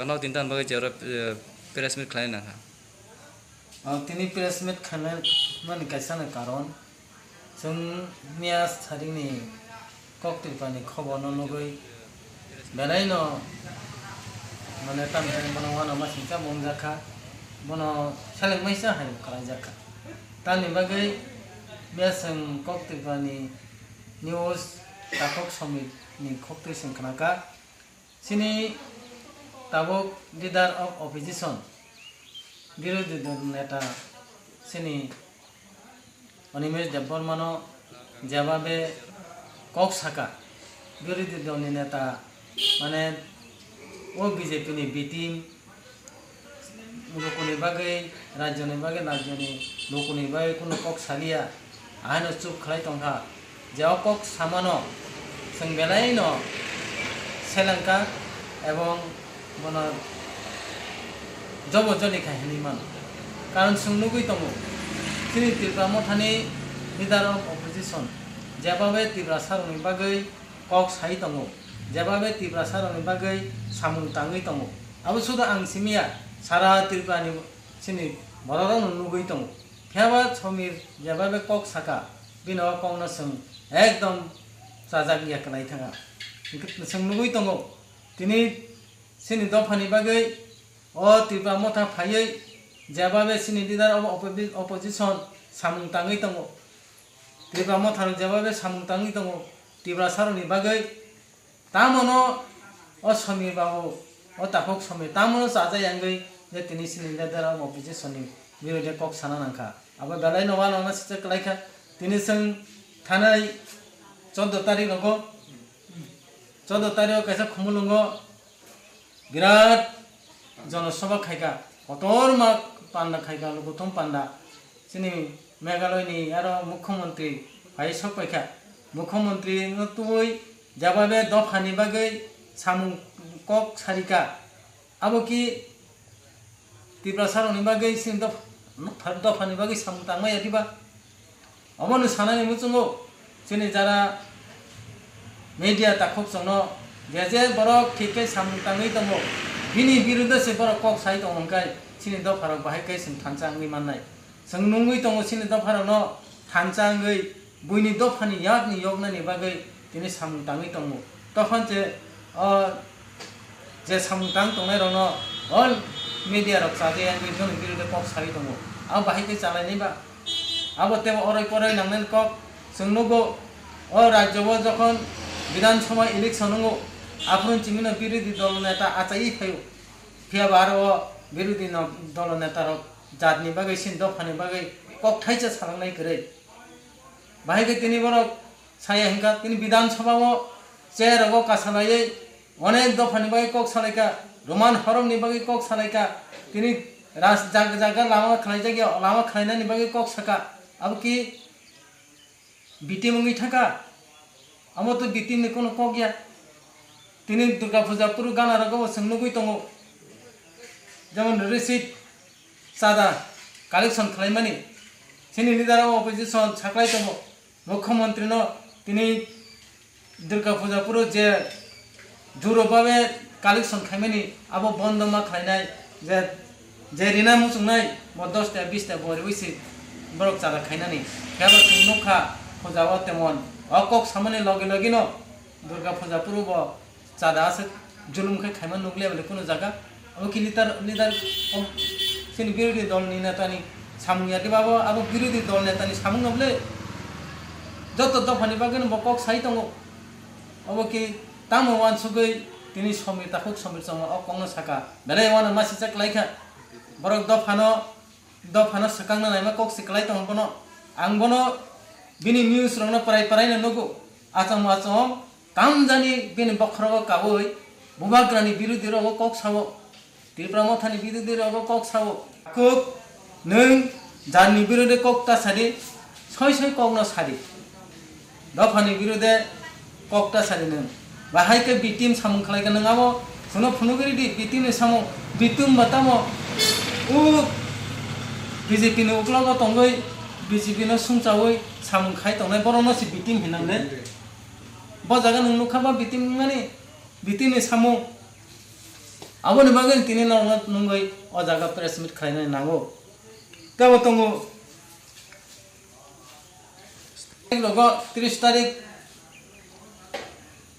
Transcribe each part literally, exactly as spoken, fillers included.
Nok tin tan bagwi je oro, eh, press meet khlai nangkha. O tini press meet khlai mani kaisa ni karon, chwng miya saringni kok Tripurani khobor no nugwi belai no, mane, tamni bono uanama singcha bo wngjakha, bono seleng maisa hai khlaijakha. Tamni bagwi miya chwng kok Tripurani news takhuk somit ni khok twi chwng khnakha. Chini tabuk leader of opposition, birodhi dol neta chini Animesh Debbarmano jebabe kok saka, birodhi dolni neta, mane, o B J P ni B team, lukuni bagwi, rajyoni bagwi, rajyoni lukuni bagwi kunu kok saliya, ahaino chup khlai tongkha. Je o kok samano chwng belai no selengkha ebong bono jobo joli kha hinwi mano. Karon chwng nugwi tongo, chini Tipra Mothani leader of opposition jebabe Tiprasa rokni bagwi kok sai tongo, jebabe Tiprasa rokni bagwi samung tangwi tongo. Abo sudu ang simiya, sara Tripura ni chini borok rokno nugwi tongo. Phiya ba Somir jebabe kok saka, bini o kokno chwng ekdom chajak ya kwlai thangkha. Hwnkhe chwng nugwi tongo, tini chini dophani bagwi o Tipra Motha phaiwi jebabe chini leader of opposi-, opposition samung tangwi tongo. Tipra Motha rok jebabe samung tangwi tongo Tiprasa rokni bagwi. Tamono o Somir babu, o takhuk Somir, tamono chajak yangwi je tini chini leader of opposition ni birodhe kok sana nangkha. Abo belai no uanama singcha kwlai kha. Tini chwng thanai choudo tarik rogo, choudo tarik o kaisa Khumulwngo birat jonosabha khaikha, kotorma panda khaikha, lukuthum panda. Chini Meghalaya ni aro mukhyamantri phai sok paikha. Mukhyamantri no tubui jebabe dophani bagwi samung kok sarika. Abo ki Tiprasa rokni bagwi chini dopha, dophani bagwi samung tangmaya diba? Obono sanani muchungo chini jara media takhuk chwngno je je borok thik khe samung tangwi tongo, bini biruddhe se borok kok sai tongo hwnkhe chini dopharok bahai khe chwng thansa wngwi mannai. Chwng nungwi tongo chini dopharokno thansa wngwi buini dophani yakni yoknani bagwi tini samung tangwi tongo. Tokhon se o je samung tang tongnairokno all media rok chajak wngwi bini biruddhe kok sawi tongo. Abo bahai khe chalainai ba? Abo teibo oroi poroi nangnai kok. Chwng nugo, o rajyo o jokhon Bidhan Sabha election wngo, aphuru chimino birodhi dol neta achaiwi phaio. Phiya ba aro o birodhi no-, dol neta rok jatni bagwi, chini dophani bagwi kok thaisa salangnai kwrwi. Bahai khe tini borok saya hwnkha, tini Bidhan Sabha o chair rogo kasalaiwi onek dophani bagwi kok salaikha, Roman horomni bagwi kok salaikha, tini ras-, jag-, jaga lama khlaijak ya, lama khlainani bagwi kok saka, abo ki B T M wngwi thangkha? Amo to B T M ni kono kok ya. Tini Durga Puja phuru gana rogo bo chwng nugwi tongo, jemon receipt, chada collection khlaimani. Chini leader of opposition saklai tongo, mukhyamantri no tini Durga Puja phuru je juro babe collection khaimani abo bondo ma khlainai, je, je rina muchungnai bo dos ta bis ta bo riwi se borok chada khainani. Phiya ba chwng nukha puja o temon o kok samani logi logi no Durga Puja phuru bo chada aswk julum khe khaima nukliya bele kunu jaga. Abo ki leader, leader of chini birodhi dol ni neta ni samung ya diba? Abo, abo birodhi dol neta ni samung no bole joto dophani bagwi no bo kok sai tongo. Abo ki tamo uansugwi tini Somir, takhuk Somir chongma o kok no saka, belai uanama singcha kwlai kha. Borok dophano dophano swkangna naima kok se kwlai tongo bono. Ang bono bini news rokno prai prai no nugo. Achom achom tamjani bini bokhorogo kaui bubagrani birodhi rogo kok sao. Tipra Mothani birodhi rogo kok sao. Kok nwng jarni birodhi kok ta sadi, soi soi kokno sadi. Dophani birodhe kok ta sadi nwng. Bahai khe B T M samung khlai khe nwng abo phunuk phunuk ridi, B T M ni samung, B T M ba tamo o B J P ni uklogo tongwi, B J P no sungchaui samung khai tongnai, borokno se B T M hinang de. Bo jaga nwng nukha ba B T M wngmani, B T M ni samung. Aboni bagwi tini norokno nungwi o jaga press meet khlainani nango. Tei bo tongo, logo tris tarik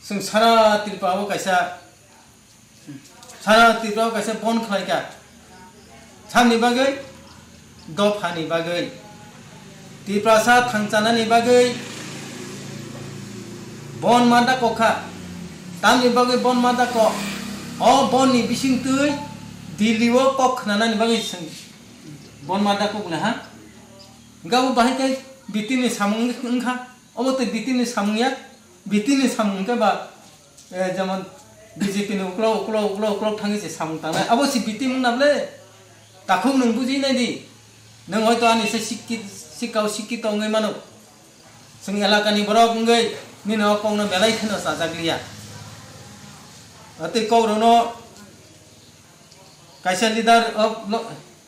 chwng sara Tripura o kaisa, sara Tripura o kaisa bon khlaikha. Samni bagwi, dophani bagwi, Tiprasa thangchanani bagwi bon ma dakokha. Tamni bagwi bon ma dakok? O bonni bisingtwi Delhi o kok khnanani bagwi chwng bon ma dakok le ha? Gabo bahai khe B T ni samung wngkha. Obo tei B T ni samung ya, B T ni samung hwnkhe ba, eh, jemon B J P ni uklok, uklok, uklok, uklok thangwi se samung tangnai. Abo se B T wng na ble? Takhuk nwng bujinai di. Nwng hoito ani se sikki-, sikkao sikkito wngwi mano. Chwng elakani borok wngwi nini o kokno belai kheno chajak liya. Tei kokrokno kaisa leader of lo-,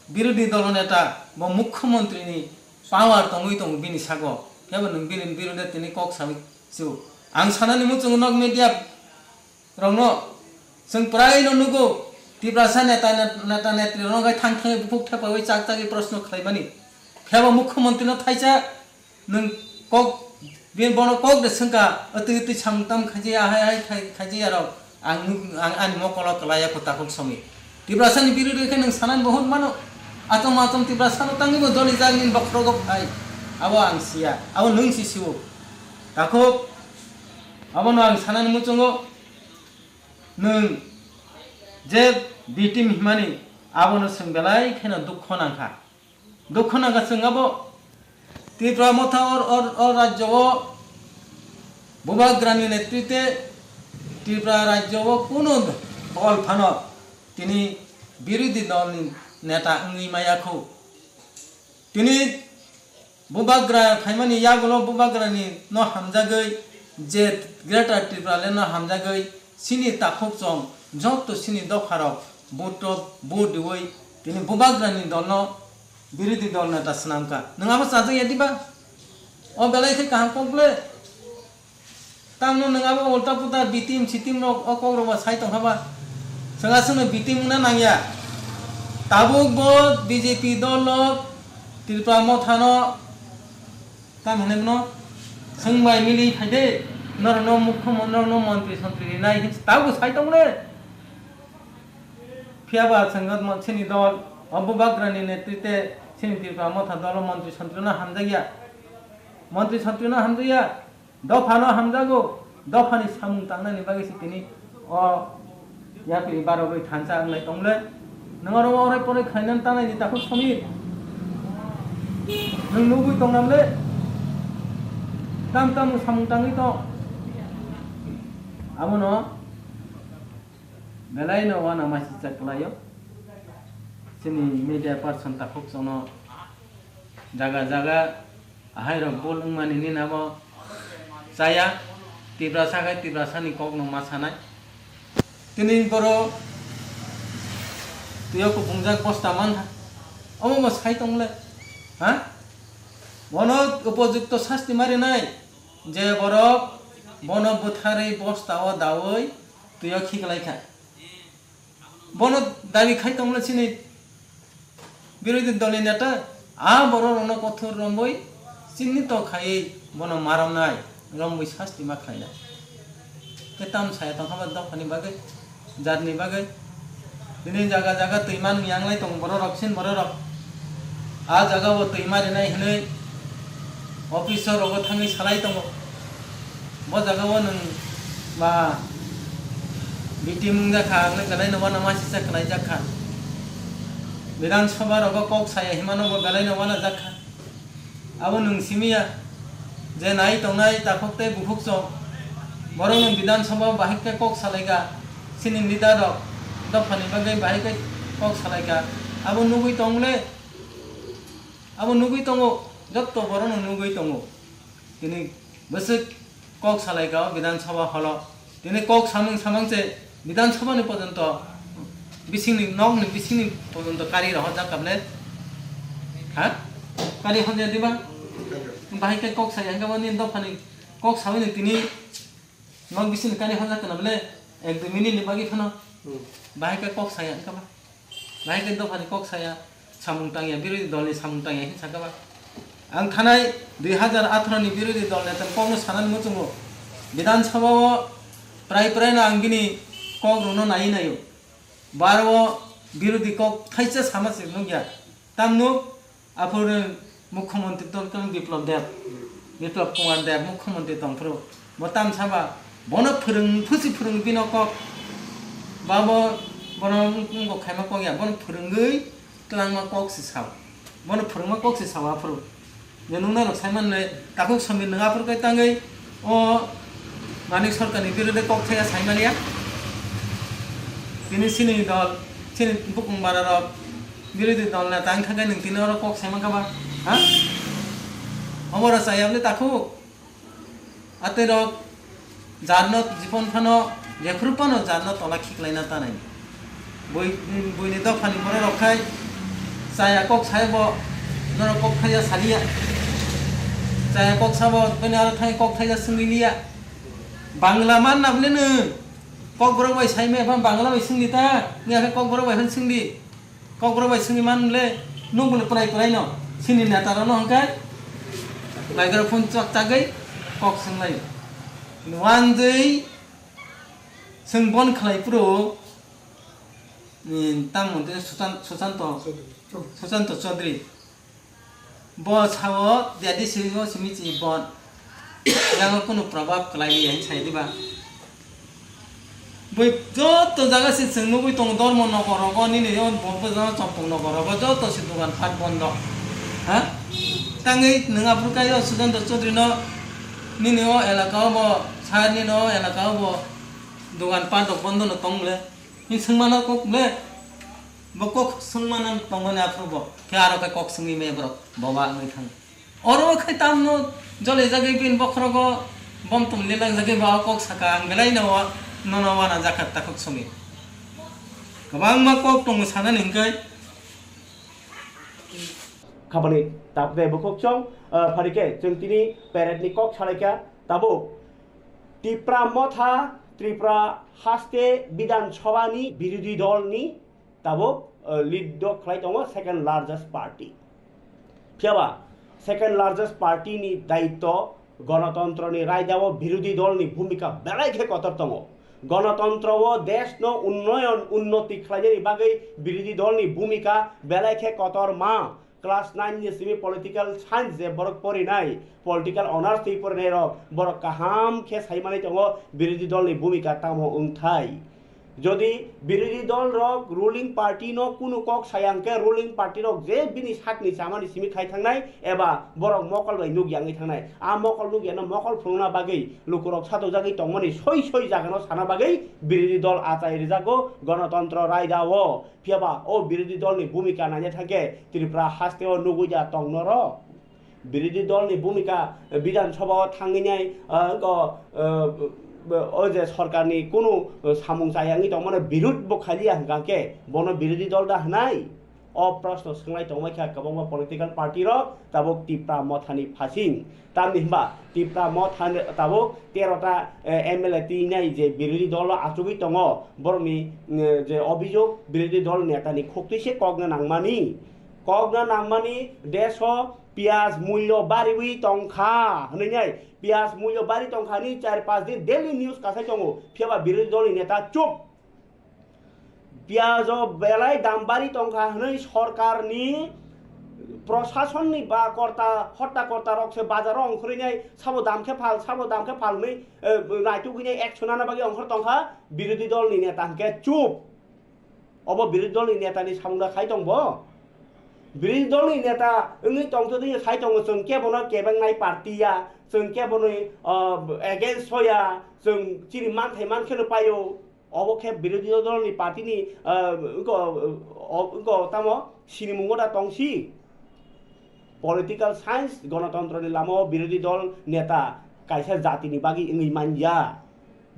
birodhi dolo neta bo mukhyamantri ni power tongwi tongo bini sago. Kebo nwng bini birodhe tini kok sawi sio. Ang sanani muchungo nok media rokno chwng prai no nugo, Tiprasa neta, net-, neta netri rokno khai thang thangwi bukhuk thepawi chak chagwi proshno khlaimani. Kebo mukhyamantri no thaisa nwng kok, bini bono kok de swngkha, "Atwi atwi samung tam khaijaya, hai hai khai-, khaijaya rok." Ang nuk-, ang ani mokolo kwlaiya kho takhuk songwi. Tiprasani birodhi khe nwng sanani bo hwn mano. Achom achom Tiprasano tangwi bo doli jak nini bokhorogo phai. Abo ang siya. Abo nwng si sio. Takhuk, abono ang sanani muchungo nwng je B T M himani abono chwng belai kheno dukho nangkha. Dukho nangkha chwng abo Tripura motha or, or, or rajyo o Bubagrani netrite Tripura rajyo o kunu dol phano tini birodhi dol ni neta wngwi maya kho. Tini Bubagra phaimani yagulo Bubagrani no hamjagwi je Greater Tripura le no hamjagwi chini takhuk chong joto chini dopharok vote rok vote riwi tini Bubagrani dolno birodhi dol neta swnamkha. Nwng abo chajak ya diba? O belai khe kaham kok le. Tamno nwng abo ulta puta B T M C T M rok o kok rok ba sai tongkha ba? Chwng aswkno B T M wngna nangya. Tabuk bo B J P dol no Tripura motha no tam hinwi no chwng bai mili phai de, norok no mukhyamantri, norok no montri sontri rinai hinwi tabuk sai tong le. Phiya ba chwng chini dol o Bubagrani netrite chini Tripura motha dol o montri sontri no hamjakya. Montri sontri no hamjakya. Dophano hamjago, dophani samung tangnani bagwi se tini o yapri barogwi thansa wnglai tongle. Nwng oro orai porai khlainani tangnai di takhuk Samir. Nwng nugwi tong namle. Tam tam samung tangwi tong. Abono belai no wana masicha kwlaio. Chini media person takhuk chwngno jaga jaga Ahai rok bol wngmani nini abo chaya, Tiprasa khai Tiprasani kokno ma sanai. Tini borok twiyo kuphungjak bosta mankha. Omo bo sai tongle. Ha? Bono upojukto sasti ma rinai. Je borok bono bwtharwi bosta o dawi twiyo khiklaikha. Bono dabi khai tongmani chini birodhi dolni neta, a borok rokno kothor romwi chinni to khaiwi bono ma romnai, romwi sasti ma khlainai. Khe tam saya tongkha ba dophani bagwi, jatni bagwi. Tini jaga jaga twi man yanglai tongo borok rok, sin borok rok. A jaga o twi ma rinai hinwi officer rogo thangwi salai tongo. Bo jaga o nwng ba B T M wngjakha, ang belai no wana masicha khlaijak kha. Bidhan Sabha rogo kok saya himano bo belai no wana jak kha. Abo nwng simi ya je nai tongnai takhuk tei bukhuk chwng. Borok nwng Bidhan Sabha o bahai khe kok salaikha, chini leader rok dophani bagwi bahai khe kok salaikha. Abo nugwi tong le. Abo nugwi tongo, jotto borokno nugwi tongo. Tini bwswk kok salaikha o Bidhan Sabha holo. Tini kok samung samang se Bidhan Sabha ni pojonto bisingni nokni bisingni pojonto kari rohorjak kable. Ha? Kari horjak diba? Bahai khe kok sai hangkhe bo nini dophani kok sawi ni tini nok bisingni kari horjak kana bole ek dui minute ni bagwi phano. Bahai khe kok saya wngkha ba? Bahai khe dophani kok saya, samung tangya, birodhi dolni samung tangya hin sakha ba? Ang thanai dui hazar atharo ni birodhi dol neta ni kokno sanani muchungo. Bidhan Sabha o prai prai no ang bini kok rokno naiwi naio. Baro o birodhi kok thaisa sama se nukya. Tamno aphuru Mukhyamantri tongkha Biplab Deb, Biplab Kumar Deb Mukhyamantri tongphuru. Bo tamsa ba bono phwrwng, phusi phwrwng bino kok. Ba bo bono wng-, wngkok khaima kok ya, bono phwrwngwi twlangma kok se sao. Bono phwrwngma kok se sao aphuru. Je nung norok sai manle, takhuk Somir nwng aphuru kai tangwi o Manik Sarkarni birodhe kok thaya sai manya. Tini chini dol, chini bukung bara rok birodhi dol neta wngkha khe nwng tini oro kok sai mankha ba? Ha? Omo rw chaya bwle takhuk? Atwi rok jarno jibon phano, jephru phano jarno tola khiklaina tanai. Bui, buini dophani borok rok khai chaya kok sai bo norok kok thaija saliya. Chaya kok sabo bini aro thai kok thaija swngwi liya. Bangla man na bwle nwng? Kok borok bai sai me phan Bangla bai swngdi ta, ni akhe kok borok bai phan swngdi. Kokborok bai swngwi man le, nung bole prai prai no, chini neta rok no hwnkhe microphone chak chagwi kok swnglaio. Wanjwi chwng bon khlai phuru, ni tamo de Suchan-, Suchanto, Suchanto Chaudhary. Bo sao, jadi simi, simi chi bon. Yango kunu probab kwlai ya, sai diba? Bui joto jaga se chwng nugwi tongo, Dharma Nagar rogo, nini o bo, bo jagao Champang Nagar rogo, joto se dogan pat bondo. Ha? Tangwi nwng aphuru kai o Sudendra Chaudhary no, nini o elaka o bo, sir nini o elaka o bo dogan pat rok bondo no tong le. Ni swngmano kok le, bo kok swngmano tongmani aphuru bo. Khe aro khe kok swngwi me borok, boba wngwi thang. Oro khai tamno jole jagwi bini bokhorogo bom tum lilang jagwi ba o kok saka ang belai no wa-, nono wana jakha takhuk sumi. Kwbangma kok tongo sanani hwnkhe. Khabani tapde bukhuk chong, ah, pharikhe chwng tini parade ni kok salaikha tabuk Tipra Motha Tripura haste Bidhan Sabha ni birodhi dol ni tabuk, uh, lead o khlai tongo second largest party. Phiyaba second largest party ni daityo gonotontro ni raida o birodhi dol ni bhumika belai khe kotor tongo. Gonotontro o desh no unnoyon unnoti khlainani bagwi birodhi dol ni bhumika belai khe kotor ma. Class nine ni simi political science je borok porinai, political honours twi porinai rok, borok kaham khe sai manwi tongo birodhi dol ni bhumika tamo wngthai. Jodi birodhi dol rok ruling party no kunu kok saya hwnkhe ruling party rok je bini sakni chamani simi khai thangnai eba borok mokol bai nukya wngwi thangnai. A mokol nukya no mokol phunukna bagwi lukurok satokjagwi tongmani soi soi jaga no sana bagwi birodhi dol achai rijago gonotontro raida o. Phiyaba o birodhi dol ni bhumika naina thangkhe Tripura haste o nugwi ya tong noro. Birodhi dol ni bhumika, eh, Bidhan Sabha o thangwi nai, eh, ko, eh, o je sorkar ni kunu, eh, samung chaya wngwi tongmano birud bo khaliya hwnkha khe bono birodhi dol da hwnai? O proshno swnglai tongmai kha kwbangma political party rok tabuk Tipra Motha ni phasing. Tamni hwnba Tipra Motha ni tabuk tero ta, eh, M L A twi nai je birodhi dol o achugwi tongo, borokni, eh, je obhijog birodhi dol neta ni khuktwi se kokna nangmani. Kokna nangmani desh o piyaj mulyo bariwi tongkha hwnwi nai, piyaj mulyo bari tongkha hwnwi char panch din daily news kasai tongo, phiyaba birodhi dol ni neta chup. Piyaj o belai dam bari tongkha hwnwi sorkar ni, proshasonni ba korta, hotta korta rok se bazar o ongkhorwi nai, sabo dam khe phal, sabo dam khe phal hwnwi, eh, naitugwi nai action nana bagwi ongkhor tongkha, birodhi dol ni neta hwnkhe chup. Obo birodhi dol ni neta ni samung da khai tong bo? Birodhi dol ni neta wngwi tongtho de khai tongo, chwng kebono kebengnai party ya, chwng keboni, ah, against o ya, chwng chini manthai man kheno paio. Obo khe birodhi dol ni party ni, ah, wngko, o, wngko tamo sinimungo da tongsi. Political science, gonotontro ni lama o birodhi dol neta kaisa jati ni bagwi wngwi man ya.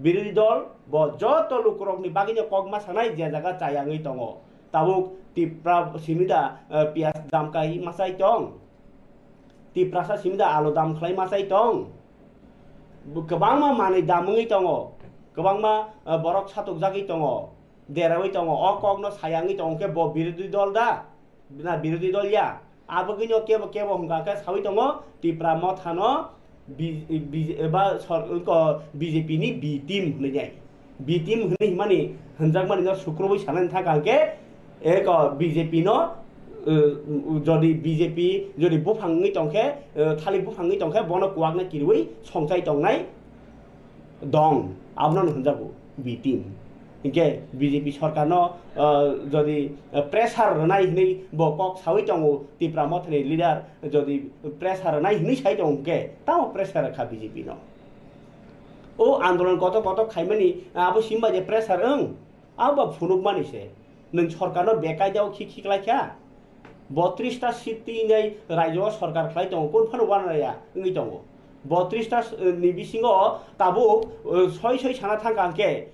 Birodhi dol bo joto lukurok ni bagwi no kok ma sanai je jaga chaya wngwi tongo. Tabuk Tipra simi da, eh, piyaj dam kai ma chai tong. Tiprasa simi da alu dam khlai ma chai tong. Bo kwbangma manwi dam wngwi tongo. Kwbangma, eh, borok satokjagwi tongo. derawi tongo, o kokno sayangwi tongo khe bo birodhi dol da? Na birodhi dol ya? Abagwino kebo kebo hwnkha khe sawi tongo Tipra Mothano B-, B-, ba sor-, ko B J P ni B team hwnwi nai. B team hwnwi himani hwnjakmani no sukrubui sanani thangkha hwnkhe eko B J P no, uh, jodi B J P jodi buphang wngwi tongkhe, uh, thalik buphang wngwi tongkhe bono kuwakna kiriui songchai tongnai dong, abono hwnjago B team. Hinkhe B J P sorkarno, ah, jodi, ah, pressure rwnai hwnwi bo kok saui tongo Tipra Mothani leader, jodi pressure rwnai hwnwi sai tongo hinkhe tamo pressure rwkha B J P no? O andolon kotor kotor khaimani, ah, abo simba je pressure wng, abo ba phunukmani se. Nwng sorkarno bekaidao khi khiklaikha. Botris ta seat twi wngnai raijao sorkar khlai tongo, kunu phano uanarya wngwi tongo. Botris ta, eh, ni bisingo tabuk, eh, soi soi sana thangkha hwnkhe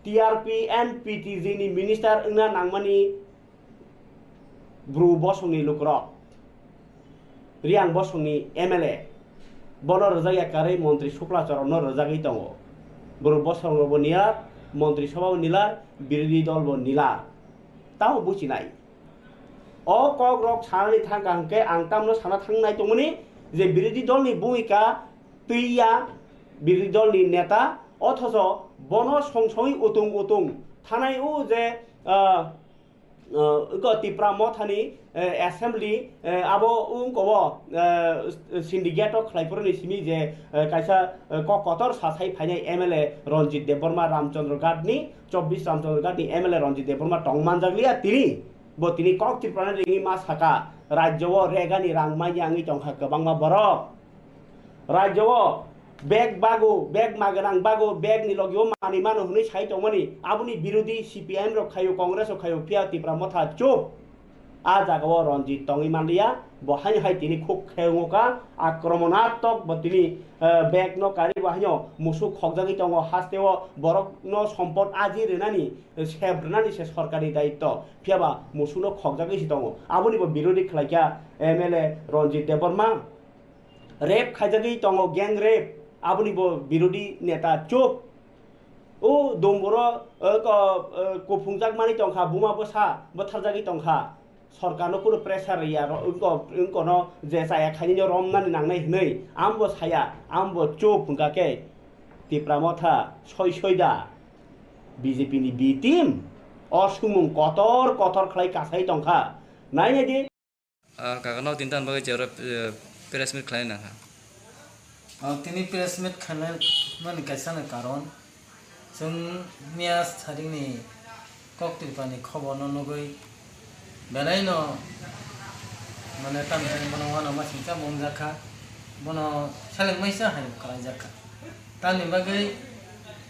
T R P and P T G ni minister wngna nangmani Bru bosongni lukurok, Riang bosongni M L A, bono rwjakya karwi Montri Shukla Charanno rwjagwi tongo. Bru bosongrokbo nilar, Montri Sabhabo nilar, birodhi dolbo nilar. Tamo buchinai. O kokrok sanani thangkha hwnkhe ang tamno sana thangnai tongmani je birodhi dolni bhumika twiya birodhi dolni neta, othocho bono song songwi utung utung thanai o je, ah, ah, eko Tipra Mothani, eh, assembly, eh, abo wngkobo, eh, syndicate o khlaiphuruni simi je, eh, kaisa, eh, kok kotor sasai phainai M L A Ranjit Debbarma Ramchandra Ghat ni, chobbish Ramchandra Ghat ni M L A Ranjit Debbarma tong manjakliya tini. Bo tini kok Tripura ni ringwi ma saka, rajyo o regani rang manya wngwi tongkha kwbangma borok. Rajyo o bag bago, bag maganang bago, bag ni logi o manwi mano hwnwi sai tongmani, aboni birodhi C P I M rok khaio, Congress rok khaio, phiya Tipra Motha chup. A jaga o Ranjit tongwi manliya, bo haino hai tini khuk khe wngkha, akromonatok bo tini, eh, bag no kari bo haino musuk khokjagwi tongo, haste o borok no sompot aji rwnani, sep rwnani se sorkar ni daitto, phiya ba musuk no khokjagwi se tongo, aboni bo birodhi khlaikha M L A Ranjit Debbarma. Rape khaijagwi tongo, gang rape, aboni bo birodhi neta chup. O domboro, eh, ko, eh, kuphungjak mani tongkha, buma bwsa bwtharjagwi tongkha. Sorkarno kunu pressure rwya, ro-, wngko-, wngkono je chaya khainino romnani nangnai hwnwi, ambo saya, ambo chup hwnkha khe Tipra Motha soi soi da B J P ni B team o sumung kotor kotor khlai kasai tongkha. Nai nai di. Ah, kaka, no tintan bagwi je oro, eh, press meet khlai nang kha. Ah, tini press meet khlai mani kaisa ni karon, chwng miya saring ni kok Tripura ni khobor no nugwi belai no, mane, tamni bono uanama singcha bo wngjak kha, bono seleng maisa hai khlai jak kha. Tamni bagwi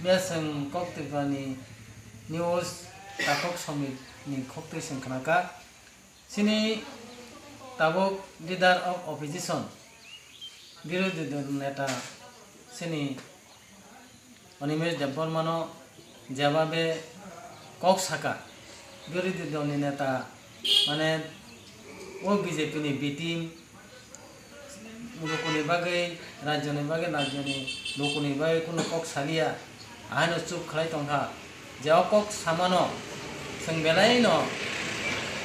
miya chwng kok Tripura ni news takhuk somit ni khok twi chwng khna kha. Chini tabuk leader of opposition, birodhi dol neta chini Animesh Debbarmano jebabe kok saka, birodhi dolni neta, mane, o B J P ni B team, lukuni bagwi, rajyoni bagwi, rajyoni lukuni bagwi kunu kok saliya, ahaino chup khlai tongkha. Je o kok samano chwng belaino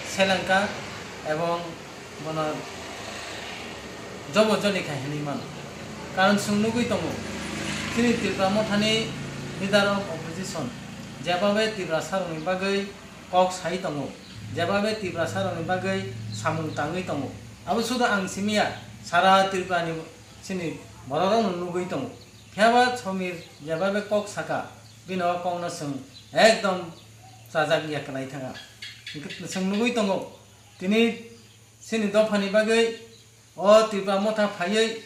selengkha ebong bono jobo joni kha hinwi mano. Karon chwng nugwi tongo, chini Tipra Mothani leader of opposition jebabe Tiprasarokni bagwi kok sai tongo, jebabe Tiprasarokni bagwi samung tangwi tongo. Abo sudu ang simiya, sara Tripurani chini bororokno nugwi tongo. Phiya ba Somir jebabe kok saka, bini o kokno chwng ekdom chajak ya kwlai thangkha. Hwnkhe chwng nugwi tongo, tini chini dophani bagwi o Tipra Motha phaiwi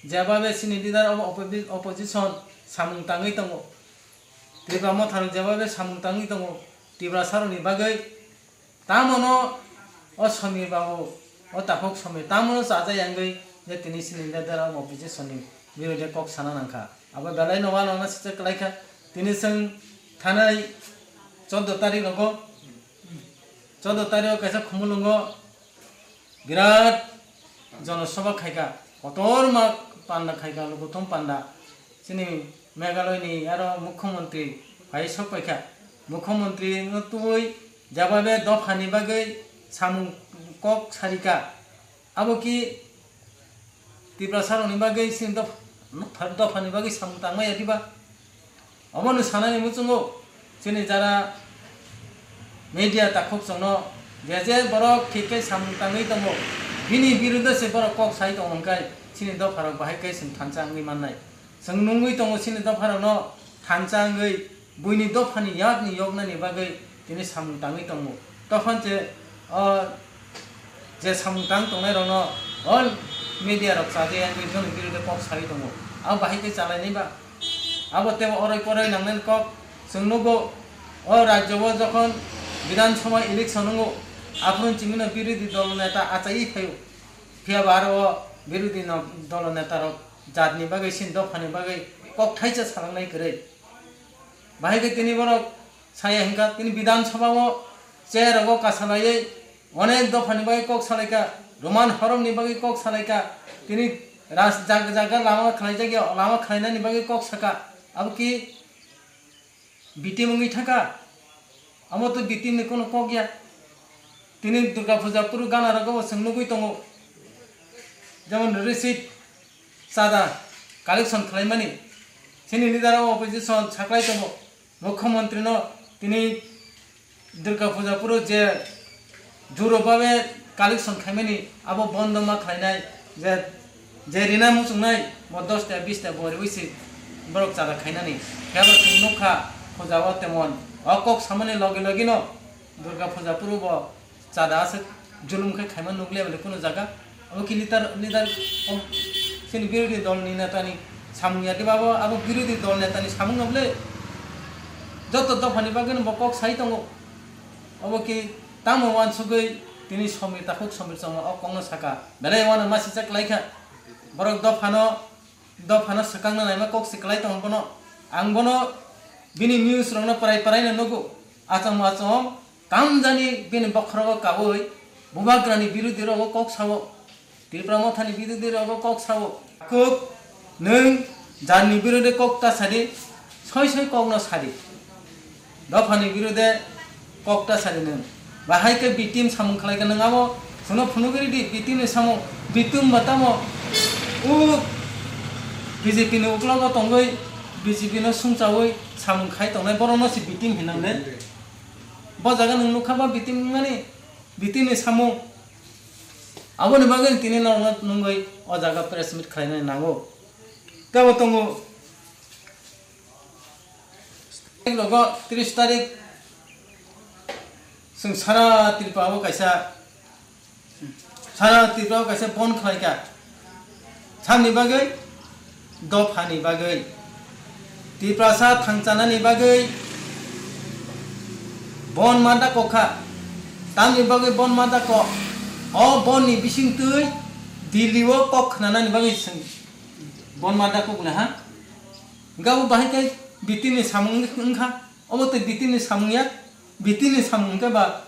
jebabe chini leader of opposi-, opposition samung tangwi tongo. Tipra Motha rok jebabe samung tangwi tongo Tiprasarokni bagwi. Tamono o Somir babu, o takhuk Somir, tamono chaja yangwi je tini chini leader of opposition ni birodhe kok sana nangkha. Abo belai no uanama sijak kwlai kha. Tini chwng thanai choudo tarik rogo, choudo tarik o kaisa Khumulwngo birat jonosabha khaikha, kotorma panda khaikha, lukuthum panda. Chini Meghalaya ni aro mukhyamantri phai sok paikha. Mukhyamantri no tubui jababe dophani bagwi samung kok sarika. Abo ki Tiprasa rokni bagwi chini doph-, nokthar dophani bagwi samung tangmaya diba? Obono sanani muchungo chini jara media takhuk chwngno je je borok thik khe samung tangwi tongo, bini birudo se borok kok sai tongo hwnkhe chini dopharok bahai khe chwng thansa wngwi mannai. Chwng nungwi tongo chini dopharokno thansa wngwi buini dophani yakni yoknani bagwi tini samung tangwi tongo. Tokhan se o je samung tang tongnai rokno all media rok chajakya wngwi bini birude kok sawi tongo. Abo bahai khe chalainai ba? Abo tebo oroi poroi nangnai kok. Chwng nugo o rajyo o jokhon Bidhan Sabha election wngo, aphuru chimino birodhi dol neta achaiwi phaio. Phiya ba aro o birodhi no-, dol neta rok jatni bagwi, chini dophani bagwi kok thaisa salangnai kwrwi. Bahai khe tini borok saya hwnkha, tini Bidhan Sabha o chair rogo kasalaiwi onek dophani bagwi kok salaikha, Roman horomni bagwi kok salaikha, tini ras-, jag-, jaga lama khlaijak ya, lama khlainani bagwi kok saka, abo ki bitim wngwi thangkha? Amo to bitimni kono kok ya. Tini Durga Puja phuru gana rogo bo chwng nugwi tongo, jemon receipt, chada collection khlaimani, chini leader of opposition saklai tongo, Mukhyamantri no tini Durga Puja phuru je juro babe collection khaimani abo bondo ma khlainai, je, je rina muchungnai bo dos ta bis ta bo riwi se borok chada khainani. Phiya bo chwng nukha puja o temon o kok samani logi logi no Durga Puja phuru bo chada aswk julum khe khaima nukliya bole kunu jaga. Abo ki leader, leader o chini birodhi dol ni neta ni samung ya diba? Abo, abo birodhi dol neta ni samung no bole joto dophani bagwi no bo kok sai tongo. Abo ki tamo wansugwi tini Somir takhuk Somir chongma o kok no saka, belai wano masicha klaikha, borok dophano dophano swkangna naima kok se kwlai tongo bono. Ang bono bini news rokno prai prai no nugo. Achom achom tamjani bini bokhorogo kaui Bubagrani birodhi rogo kok sao, Tipra Mothani birodhi rogo kok sao. Kok nwng jarni birodhi kok ta sadi, soi soi kokno sadi. Dophani birude kok ta sadi nwng. Bahai khe bitim samung khlai khe nwng abo chwngno phunugwi ridi, bitimni samung, bitim ba tamo o B J P ni uklogo tongwi B J P no sungchawi samung khai tongnai borokno se bitim hinang de. Bo jaga nwng nukha ba bitim wngmani, bitimni samung. Aboni bagwi tini norokno nungwi o jaga press meet khlainani nango. Tei bo tongo. Logo tris tarik chwng sara Tripura o kaisa, sara Tripura o kaisa bon khlaikha. Samni bagwi, dophani bagwi, Tiprasa thangchanani bagwi bon mada kokha. Tamni bagwi bon mada kok? O bonni bisingtwi Delhi o kok khnanani bagwi chwng bon mada kok le ha? Hingke abo bahai khe bitimni samung wngkha. Obo tei bitimni samung ya. Bitimni samung hingke ba,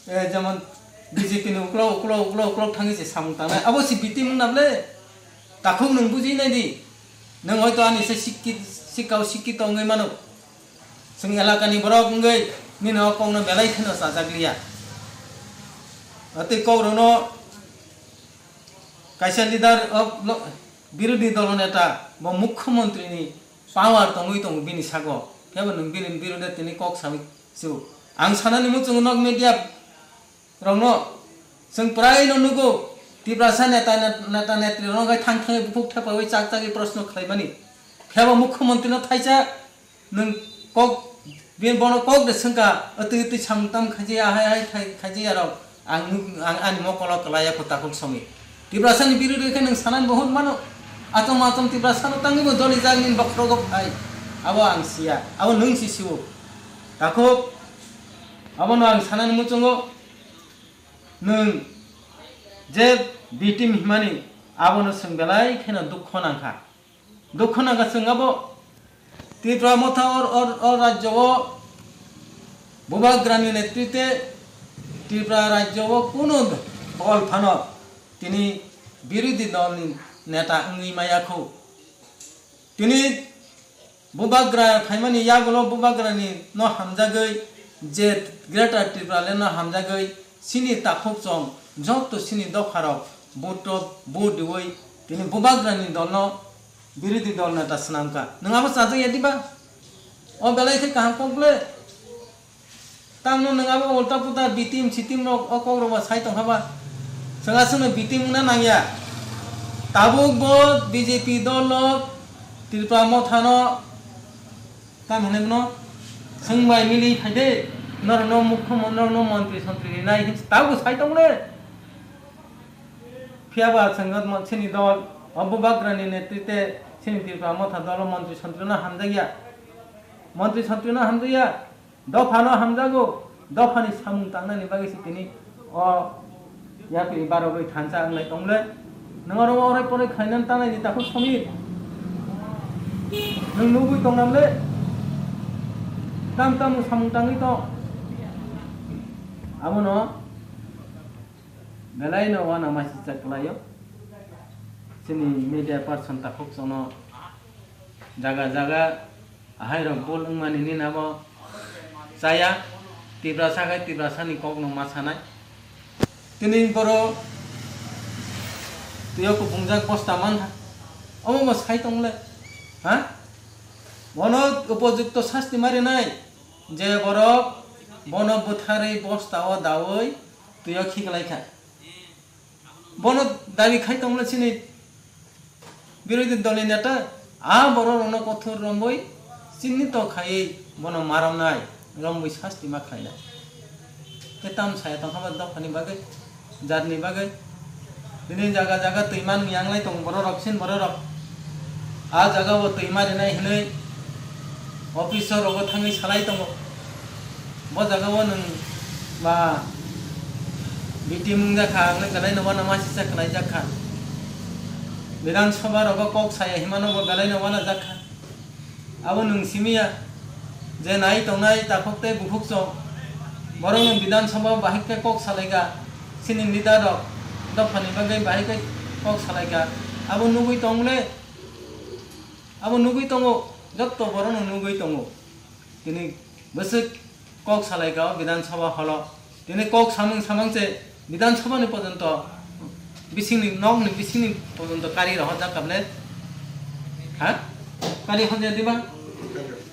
eh, jemon B J P ni uklok, uklok, uklok, uklok thangwi se samung tangnai. Abo se bitim wngna bwle? Takhuk nwng bujinai di. Nwng hoito ani se sikki-, sikkao sikkito wngwi mano. Chwng elakani borok wngwi nini o kokno belai kheno chajakliya. Tei kokrokno kaisa leader of lo-, birodhi dolo neta bo mukhyamantri ni power tongwi tongo bini sago, phiyaba nwng bini birude tini kok sawi sio. Ang sanani muchungo nok media rokno chwng prai no nugo, Tiprasa neta, neta netri rok hai thang thangwi bukhuk thepawi chak chagwi proshno khlaimani. Phiyaba mukhyamantri no thaisa nwng kok, bini bono kok de swngkha, "Atwi atwi samung tam khaijaya, hai hai khai-, khaijaya rok, ang nuk-, ang ani mokolo kwlaiya kho takhuk somwi." Tiprasa ni birude khe nwng sanani bo hwn mano, achom achom Tiprasa no tangwi bo joli jak nini bokhorogo phai, abo ang siya, abo nwng si sio. Takhuk, abono ang sanani muchungo, nwng je bitim himani abono chwng belai kheno dukho nangkha. Dukho nangkha chwng abo Tripura motha or, or, or rajyo o Bubagrani netritwe Tripura rajyo o kunu dol phano tini birodhi dol ni neta wngwi maya kho. Tini Bubagra phaimani yagulo Bubagrani no hamjagwi, je Greater Tipraland no hamjagwi, chini takhuk chong joto chini dopharok vote rok vote diwi tini Bubagrani dolno birodhi dol neta swnamkha. Nwng abo chajak ya diba? O belai khe kaham kok le. Tamno nwng abo ulta puta bitim sitim rok o kok rok ba sai tongkha ba. Chwng aswkno bitim wngna nangya. Tabuk bo B J P dol no Tripura motha no tam hinwi no chwng bai mili phai de. Norok no mukhyamon-, norok no montri sontri rinai hin tabuk sai tong le. Phiya ba chwng no chini dol o Bubagrani netrite chini Tripura motha dol o montri sontri no hamjakya. Montri sontri no hamjakya. Dophano hamjago, dophani samung tangnani bagwi se tini o yapri barogwi thansa wnglai tongle. Nwng oro orai porai khlainani tanaini takhuk Somir. Nwng nugwi tong namle. Tam tam samung tangwi tong. Abono belaino wana masicha kwlaio. Chini media person takhuk chwngno jaga jaga Ahai rok bol wngmani nini abo chaya, Tiprasa khai Tiprasani kokno ma sanai. Tini boro twiyo kuphungjak bosta mankha. Omo bo sai tongle, ha? Bono upojukto sasti ma rinai, je borok bono bwtharwi bosta o dawi twiyo khiklaikha. Bono dabi khai tongmani chini birodhi dolni neta, a borok rokno kothor romwi chinito khaiwi bono ma romnai, romwi sasti ma khlainai. Tei tam saya tongkha ba dophani bagwi, jatni bagwi. Bini jaga jaga twi man yanglai tongo borok rok, sin borok rok. A jaga o twi ma rinai hinwi officer rogo thangwi salai tongo. Bo jaga o nwng ba B T mung jakha, ang belai no wana masicha khlai jakha. Bidhan Sabha rogo kok saya himano bo belai no wana jakha. Abo nwng simi ya je nai tongnai takhuk tei bukhuk chwng. Borok nwng Bidhan Sabha o bahai khe kok salaikha, chini leader rok dophani bagwi bahai khe kok salaikha. Abo nugwi tong le. Abo nugwi tongo, jotto borokno nugwi tongo. Tini bwswk kok salaikha o Bidhan Sabha holo. Tini kok samung samang se Bidhan Sabha ni pojonto bisingni nokni bisingni pojonto kari rohorjak kable. Ha? Kari horjak diba?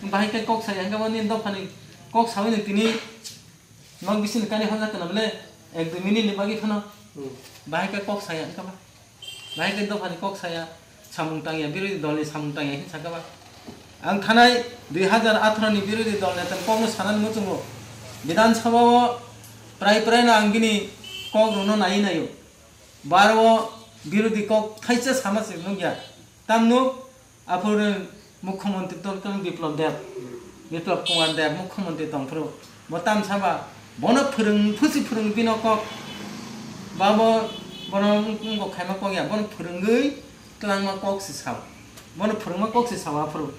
Bahai khe kok saya hingke bo nini dophani kok sawi ni tini Nok bisini kani hwnjak kana bole, ek dui minute ni bagwi phano. Hmm. Bahai khe kok saya wngkha ba. Bahai khe dophani kok saya, samung tangya, birodhi dolni samung tangya hin sakha ba. Ang thanai dui hazar atharo ni birodhi dol neta ni kokno sanani muchungo. Bidhan Sabha o prai prai no ang bini kok rokno naiwi naio. Baro o birodhi kok thaisa sama se nukya. Tamno aphuru Mukhyamantri tongkha Biplab Deb, Biplab Kumar Deb Mukhyamantri tongphuru. Bo tamsa ba bono phwrwng phusi phwrwng bino kok. Ba bo bono wng kok khaima kok ya, bono phwrwngwi twlangma kok se sao. Bono phwrwngma kok se sao aphuru.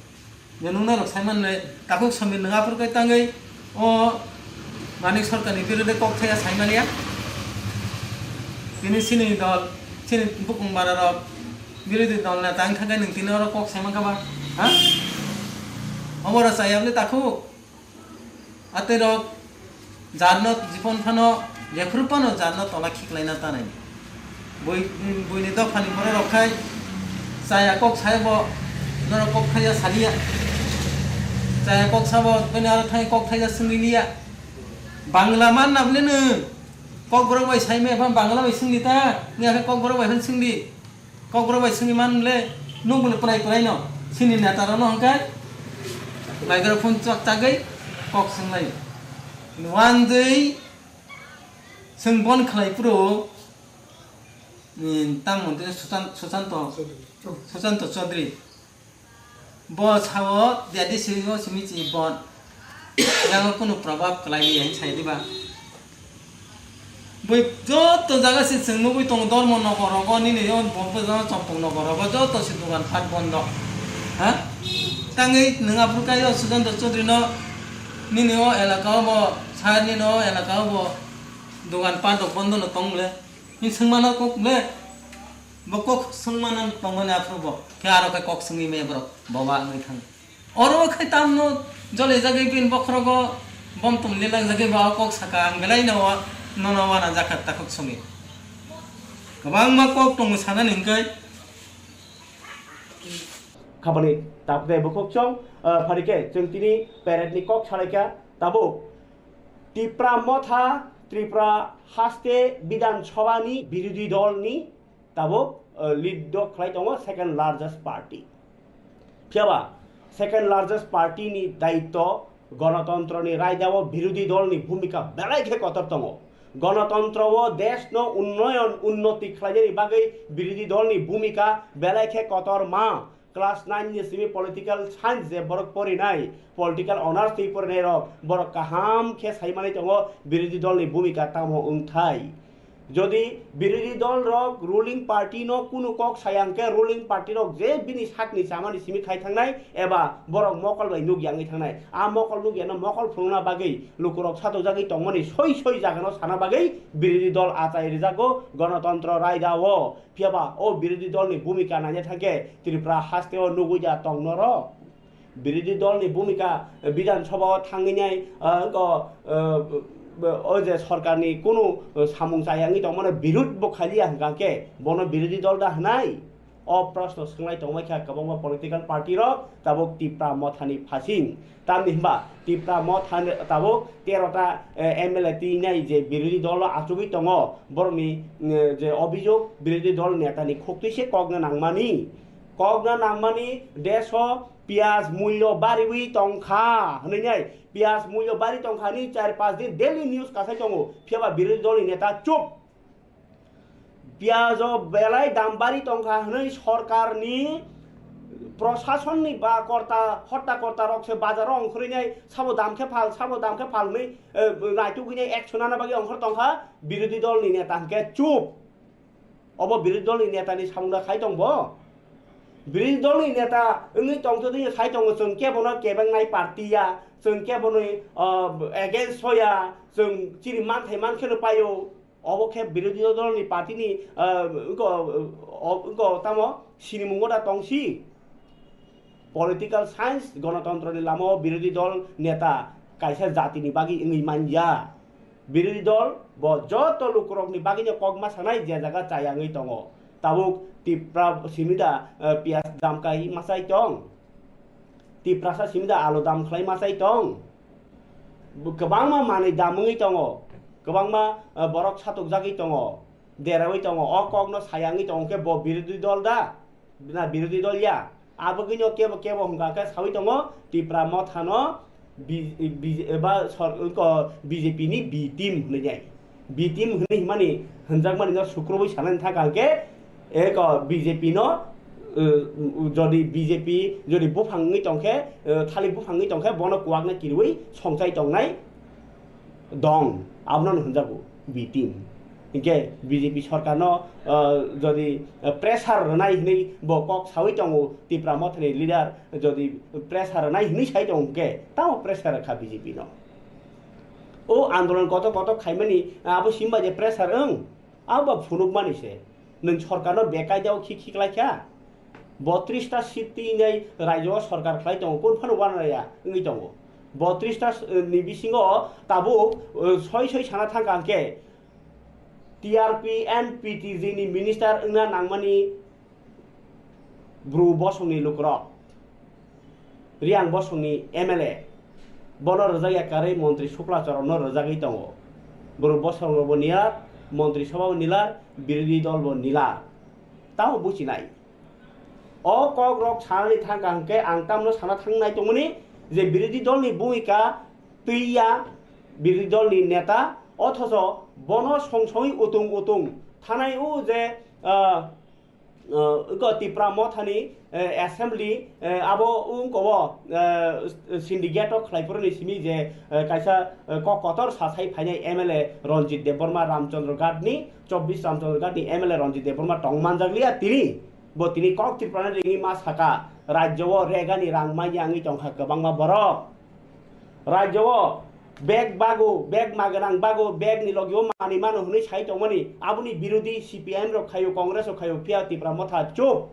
Je nung norok sai manle takhuk Somir nwng aphuru kai tangwi o Manik Sarkarni birodhe kok thaya sai manya. Tini chini dol, chini bukung bara rok birodhi dol neta wngkha khe nwng tini oro kok sai mankha ba? Ha? Omo rw chaya bwle takhuk? Atwi rok jarno jipon phano jephru phano jarno tola khiklaina tanai. Bui, buini dophani borok rok khai chaya kok sai bo norok kok thaya saliya. Chaya kok sabo bini aro thai kok thaya swngwi liya. Bangla man na bwle nwng? Kokborok bai sai maya phano Bangla bai swngdi ta, wngya khe Kokborok bai phano swngdi. Kokborok bai swngwi man le, nukbole prai prai no, chini neta rok no hwnkhe microphone chak chagwi kok swnglaio. Wanjwi chwng bon khlai phuru, ni, tamo tei Suchan-, Suchanto, Suchanto Chaudhary. Bo sao, jadi simi o simi chi bon. Yang kunu probab kwlai ya hin sai diba. Bui joto jaga se chwng nugui tongo, dormo nokor rogo, nini o bo, bo joto chompong nokor rogo, joto se dogan pat bondo. Ha? Tangwi nwng aphuru kai o Sudendra Chaudhary no, nini o elaka o bo, sir nini o elaka o bo, dogan pat rok bondo no tong le. Ni swngmano kok le. Bo kok swngmano tongmani aphuru bo. Khe aro khe kok swngwi me borok boba wngwi thang. Oro khai tamno jole jagwi bini bokhorogo bom tum lilak jagwi ba o kok saka ang belai no wa-, nono wana jakha takhuk songwi. Kwbangma kok tongo sanani hwnkhe. Khabani tapde bukhuk chong, ah, pharike chwng tini parade ni kok salaikha tabuk Tipra Motha, Tripura haste Bidhan Sabha ni birodhi dol ni tabuk, uh, lead dok khlai tongo second largest party. Phiyaba second largest party ni daitto gonotontro ni raidao birodhi dol ni bhumika belai khe kotor tongo. Gonotontro o desh no unnoyon unnoti khlainani bagwi birodhi dol ni bhumika belai khe kotor ma. Class nine ni simi political science je borok porinai, political honours twi porinai rok, borok kaham khe sai manwi tongo birodhi dol ni bhumika tamo wngthai. Jodi birodhi dol rok ruling party no kunu kok saya hwnkhe ruling party rok je bini sakni chamani simi khai thangnai eba borok mokol bai nukya wngwi thangnai. A mokol nukyano mokol phunukna bagwi lukurok satokjagwi tongmani soi soi jagano sana bagwi birodhi dol achai rijago gonotontro raida o. Phiyaba o birodhi dol ni bhumika naina thangkhe Tripura haste o nugwi ya tong noro. Birodhi dol ni bhumika, eh, Bidhan Sabha o thangwi nai, eh, ko, eh, o je sorkar ni kunu, eh, samung chayangwi tongmano birud bo khaliya hwnkha khe bono birodhi dol da hwnai? O proshno swnglai tongmai kha kwbangma political party rok tabuk Tipra Motha ni phasing. Tamni hwnba Tipra Motha ni tabuk tero ta, eh, M L A twi nai je birodhi dol o achugwi tongo, borokni, eh, je obhijog birodhi dol neta ni khuktwi se kokna nangmani. Kokna nangmani desh o piyaj mulyo bariwi tongkha hwnwi nai, piyaj mulyo bari tongkha hwnwi char panch din daily news kasai tongo, phiyaba birodhi dol ni neta chup. Piyajo belai dam bari tongkha hwnwi sorkarni, prosasonni ba korta, hotta korta rok se bazaro ongkhorwi nai, sabo dam khe phal, sabo dam khe phal hwnwi, eh, naitugwi nai action nana bagwi ongkhor tongkha, birodhi dolni neta hwnkhe chup. Obo birodhi dolni netani samungda khai tong bo? Birodhi dolni neta wngwi tongtwtwi sai tongo, chwng kebono kebengnai party ya, chwng keboni, ah, against o ya, chwng chini manthai mankheno paio. Obo khe birodhi dolni party ni, ah, wngko, o-, wngko tamo sinimungo da tongsi. Political science, gonotontro ni lama o birodhi dol neta kaisa jati ni bagwi wngwi manya. Birodhi dol bo joto lukurok ni bagwi no kokma sanai je jaga chaya wngwi tongo. Tabuk Tipra simi da, ah, piyaj dam kai machai tong. Tiprasa simi da alu dam khlai machai tong. Bo kwbangma manwi dam wngwi tongo. Kwbangma, ah, borok satokjagwi tongo. Derawi tongo. O kokno saya wngwi tongo khe bo birodhi dol da? Na birodhi dol ya? Abagwino kebo kebo hwnkha khe sawi tongo Tipra Mothano B-, B-, eba sor-, ko B J P ni B team hwnwi nai. B team hwnwi himani hwnjakmani no sukrubui sanani thangkha hwnkhe, eko B J P no, uh, jodi B J P jodi buphang wngwi tongkhe, uh, thalik buphang wngwi tongkhe bono kuwakno kiriui songchai tongnai dong, abono hwnjago B team. Hinkhe B J P sorkarno, uh, jodi, uh, pressure rwnai hwnwi bo kok saui tongo Tipra Mothani leader, jodi pressure rwnai hwnwi sai tongo hwnkhe tamo pressure rwkha B J P no? O andolon kotor kotor khaimani abo simba je pressure wng, abo ba phunukmani se. Nwng sorkarno bekaidao khik khik laikha. Botris ta seat twi nai raijao sorkar khlai tongo, kun phano uanarya wngwi tongo. Botris ta, eh, ni bisingo tabuk, eh, soi soi sana thangkha hwnkhe T R P and P T G ni minister wngna nangmani Bru bosongni lukurok, Riang bosongni M L A, bono rwjakya karwi montri Sukla Choronno rwjagwi tongo. Bru bosongno bo nilar, montri sobha bo nilar, birodhi dol bo nilar. Tamo buchinai. O kokrok sanani thangkha hwnkhe ang tamno sana thangnai tongmani je birodhi dolni bhumika twiya birodhi dolni neta, othocho bono song songwi utung utung thanai o je, ah, uh, wngkha Tipra Mothani, eh, assembly, eh, abo wngkha o, eh, syndicate o khlai phuruni simi je, eh, kaisa, eh, kok kotor sa sai phainai M L A Ranjit Debbarma Ramchandra Ghat ni, chobbish Ramchandra Ghat ni M L A Ranjit Debbarma tong manjakliya tini, bo tini kok Tripura ni ringwi ma saka, rajyo o regani rang manya wngwi tongkha kwbangma borok. Rajyo o bag bago, bag maganang bago, bag ni logi o manwi mano hwnwi sai tongmani, aboni birodhi C P I M rok khaio, Congress rok khaio, phiya Tipra Motha chup.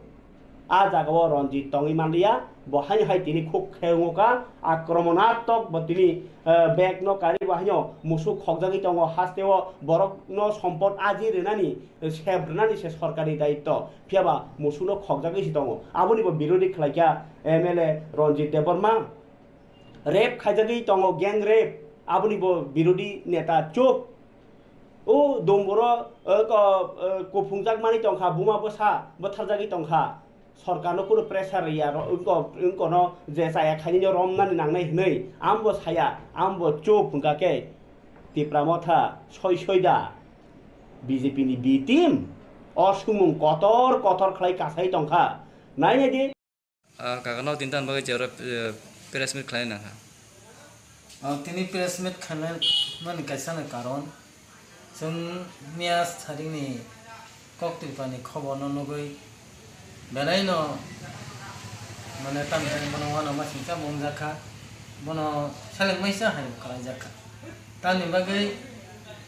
A jaga o Ranjit tongwi manliya, Bo haino hai tini khuk khe wngo kha, akromonnatmok bo tini, eh, bag no kari bo haino musuk khokjagwi tongo, haste o borok no sompot aji rwnani, eh, sep rwnani se sorkar ni daitto, phiya ba musuk no khokjagwi se tongo. Aboni bo birodhi khlai kha M L A Ranjit Debbarma, rape khaijagwi tongo, gang rape, aboni bo birodhi neta chup. O Domboro, eh, ko-, eh, kuphungjak mani tongkha, buma bwsa bwtharjagwi tongkha. Sorkarno kunu pressure ya ro-, wngko, wngkono je chaya khainino romnani nangnai hwnwi ambo saya, ambo chup hwnkha khe Tipra Motha soi soi da B J P ni B team o sumung kotor kotor khlai kasai tongkha. Nainai di. Ah, kaka no tintan bagwi je oro, eh, press meet khlai nangkha. Ah, tini press meet khlaimani kaisa ni karon, chwng miya saringni kok twipani khobor no nugwi belai no, mane, tamni bono uanama singcha bo wngjakha, bono seleng maisa hai khlaijakha. Tamni bagwi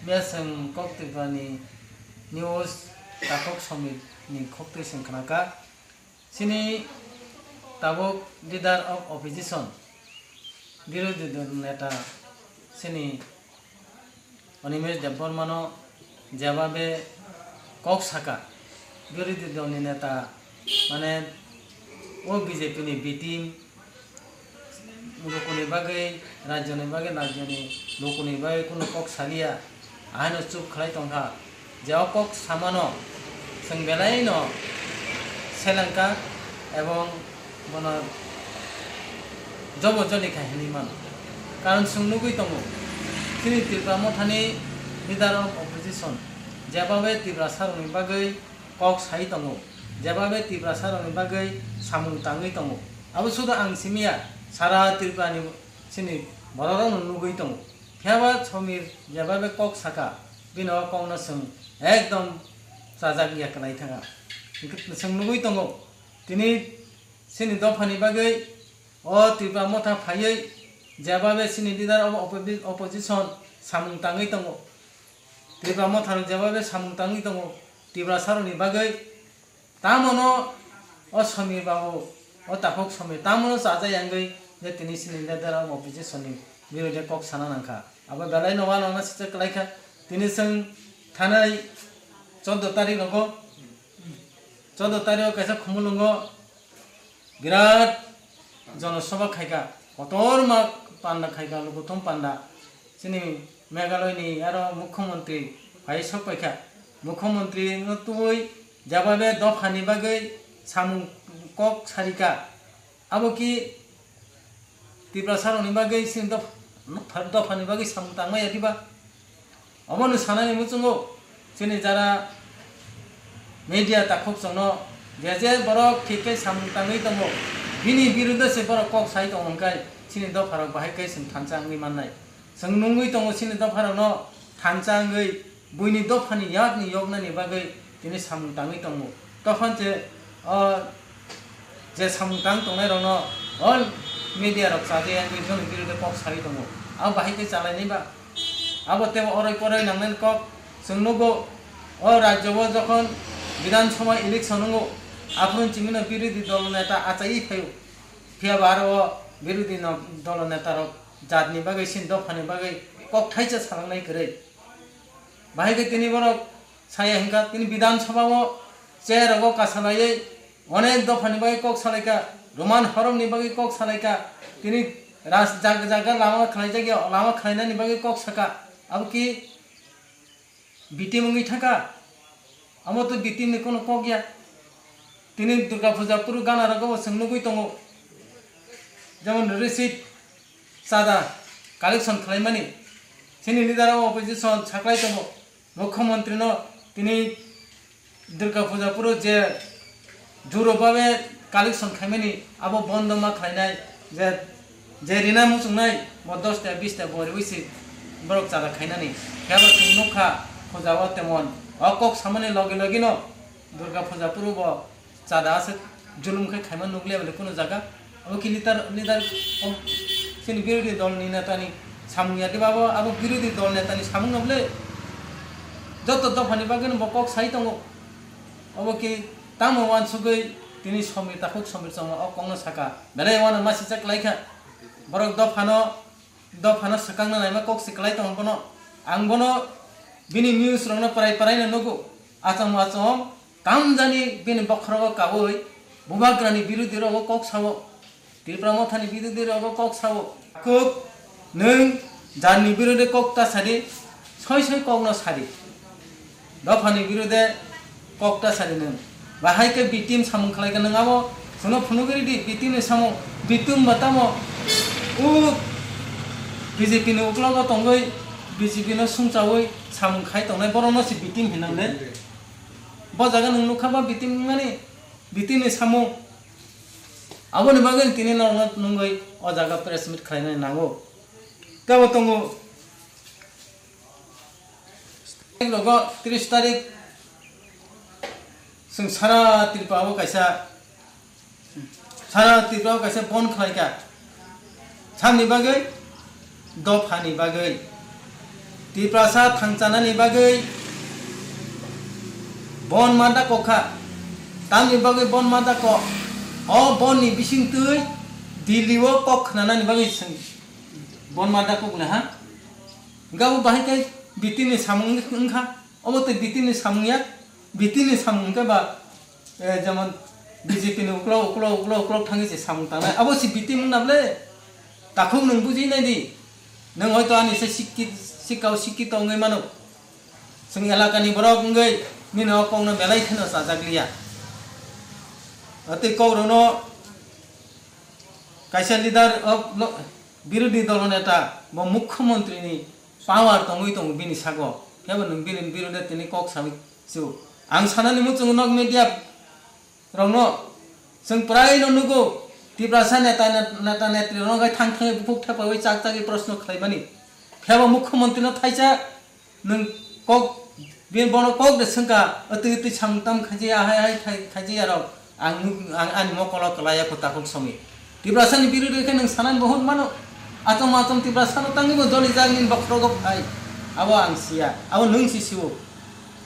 miya chwng kok twipani news takhuk somit ni kok twi chwng khnakha. Chini tabuk leader of opposition, birodhi dol neta chini Animesh Debbarmano jebabe kok saka, birodhi dolni neta, mane, o B J P ni B team, lukuni bagwi, rajyoni bagwi, rajyoni lukuni bagwi kunu kok saliya, ahaino chup khlai tongkha. Je o kok samano chwng belai no selengkha ebong bono jobo joli kha hinwi mano. Karon chwng nugwi tongo, chini Tipra Mothani leader of opposition jebabe Tiprasa rokni bagwi kok sai tongo, jebabe Tiprasa rokni bagwi samung tangwi tongo. Abo sudu ang simiya, sara Tripura ni chini borok rokno nugwi tongo. Phiya ba Somir jebabe kok saka, bini o kokno chwng ekdom chajak ya kwlai thangkha. Hwnkhe chwng nugwi tongo, tini chini dophani bagwi o Tipra Motha phaiwi jebabe chini leader of oppo-, opposition samung tangwi tongo. Tipra Motha rok jebabe samung tangwi tongo Tiprasa rokni bagwi. Tamono o Somir babu, o takhuk Somir, tamono chajak yangwi je tini chini leader of opposition ni birodhe kok sana nangkha. Abo belai no uanama sijak kwlai kha. Tini chwng thanai chordo tarik rogo, chordo tarik o kaisa Khumulwngo birat jonosobha khaikha, kotorma panda khaikha, lukuthum panda. Chini Meghalaya ni aro mukhyamantri phai sok paikha. Mukhyamantri no tubui jebabe dophani bagwi samung kok sarikha. Abo ki Tiprasa rokni bagwi chini doph-, dophani bagwi samung tangmaya diba? Obono sanani muchungo chini jara media takhuk chwngno je je borok thik khe samung tangwi tongo, bini biruddhe se borok kok sai tongo hwnkhe chini dopharok bahai khe chwng thansa wngwi mannai. Chwng nungwi tongo chini dopharokno thansa wngwi buini dophani yakni yoknani bagwi tini samung tangwi tongo. Tokhan je, o, je samung tang tongnairokno all media rok chajak wngwi bini biruddhe kok sawi tongo. Abo bahai khe chalainai ba? Abo teibo oroi poroi nangnani kok. Chwng nugo, o rajyo o jokhon Bidhan Sabha election wngo, aphuru chini no birodhi dol neta achaiwi phaio. Phiya ba aro o birodhi no-, dol neta rok jatni bagwi, chini dophani bagwi kok thaisa salangnai kwrwi. Bahai khe tini borok saya hwnkha, tini Bidhan Sabha o chair rogo kasalaiwi onek dophani bagwi kok salaikha, Roman horomni bagwi kok salaikha, tini ras-, jaga jaga lama khlaijak ya, lama khlainani bagwi kok saka. Abo ki B T M wngwi thangkha? Amo to B T M ni kono kok ya. Tini Durga Puja phuru gana rogo bo chwng nugwi tongo. Jemon receipt, chada collection khlaimani. Chini leader of opposition saklai tongo. Mukhyamantri no tini Durga Puja phuru je juro babe collection khaimani abo bondo ma khlainai, je, je rina muchungnai bo dos ta bis ta bo riwi se borok chada khainani. Phiya ba chwng nukha puja o temon o kok samani logi logi no Durga Puja phuru bo chada aswk julum khe khaima nukliya bole kunu jaga. Abo ki leader, leader of chini birodhi dol ni neta ni samung ya diba? Abo, abo birodhi dol neta ni samung no bole joto dopha ni bagwi no bo kok sai tongo. Abo ki tamo uansugwi Tini Somir, takhuk Somir chwngno o kokno saka. Belai wano masicha kwlaikha. Borok dophano, dophano swkangna naima kok se kwlai tongo bono. Ang bono bini news rokno pwrai pwraino nugo. Achom achom tamjani bini bokhorogo kaui Bubagrani birodhi rogo kok sao. Tipra Mothani birodhi rogo kok sao. Kok nwng jarni birodhe kok ta sadi, soi soi kokno sadi. Dophani birodhe kok ta sadi nwng. Bahai khe B team samung khlai khe nwng abo chwngno phunugwi ridi, B team ni samung, B team ba tamo u B J P ni uklogo tongwi, B J P no sumchaui samung khai tongnai borokno se B team hinang de. Bo jaga nwng nukha ba B team wngmani, B team ni samung. Aboni bagwi tini norokno nungwi o jaga press meet khlainani nango. Tei bo tongo, logo tris tarik chwng sara Tripura o kaisa, sara Tripura o kaisa bon khlaikha. Samni bagwi, dophani bagwi, Tiprasa thangchanani bagwi bon ma dako kha. Tamni bagwi bon ma dako? O bonni bisingtwi Delhi o kok khnanani bagwi chwng bon ma dako guna ha. Gabo bahai khe B team ni samung wngkha. Obo tei B team ni samung ya. B team ni samung hwnkhe ba, eh, jemon B J P ni uklok, uklok, uklok, uklok thangwi se samung tangnai. Abo se B team wngna ble? Takhuk nwng buji nai di. Nwng hoito ani se sikki-, sikkao sikkito wngwi mano. Chwng elakani borok wngwi nini o kokno belai kheno chajak liya. Tei kok rokno kaisa leader o lo-, birodhi dolo neta bo mukhyamantri ni power tongwi tongo bini sago. Kebo nwng bini birodhe tini kok sawi su. Ang sanani muchungo nok media rokno chwng prai no nugo, Tiprasa neta, net-, neta netri rok thang thangwi buphuk thepawi chak chagwi proshno khlaimani. Phiya bo mukhyamantri no thaisa nwng kok, bini bono kok de swngkha, "Atwi atwi samung tam khaijaya, hai hai khai-, khaijaya rok, ang nuk-, ang ani mokolo kwlaiya kho takhuk Somir." Tiprasa ni birodhi khe nwng sanani bo hwn mano, achom achom Tiprasa no tangwi bo jolijak nini bokhorogo phai. Abo ang siya, abo nwng si sio.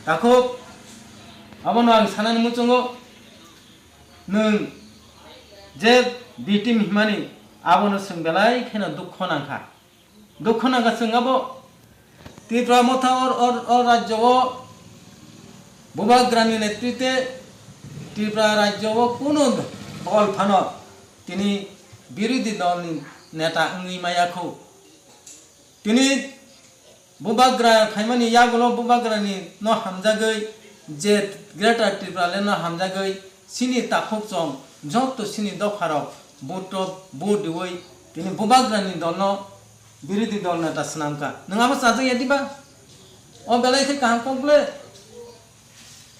Takhuk, abono ang sanani muchungo. Nwng je B team himani, abono chwng belai kheno dukho nangkha. Dukho nangkha chwng abo Tripura motha or, or, or rajyo o Bubagrani netrite Tripura rajyo o kunu dol phano tini birodhi dolni neta wngwi maya kho. Tini Bubagra phaimani yagulo Bubagrani no hamjagwi, je Greater Tipraland no hamjagwi, chini takhuk chong, jotto chini dopharok, vote rok, vote diwi, tini Bubagrani dolno birodhi dol neta swnamkha. Nwng abo chajak ya diba? O belai khe kaham kok ble.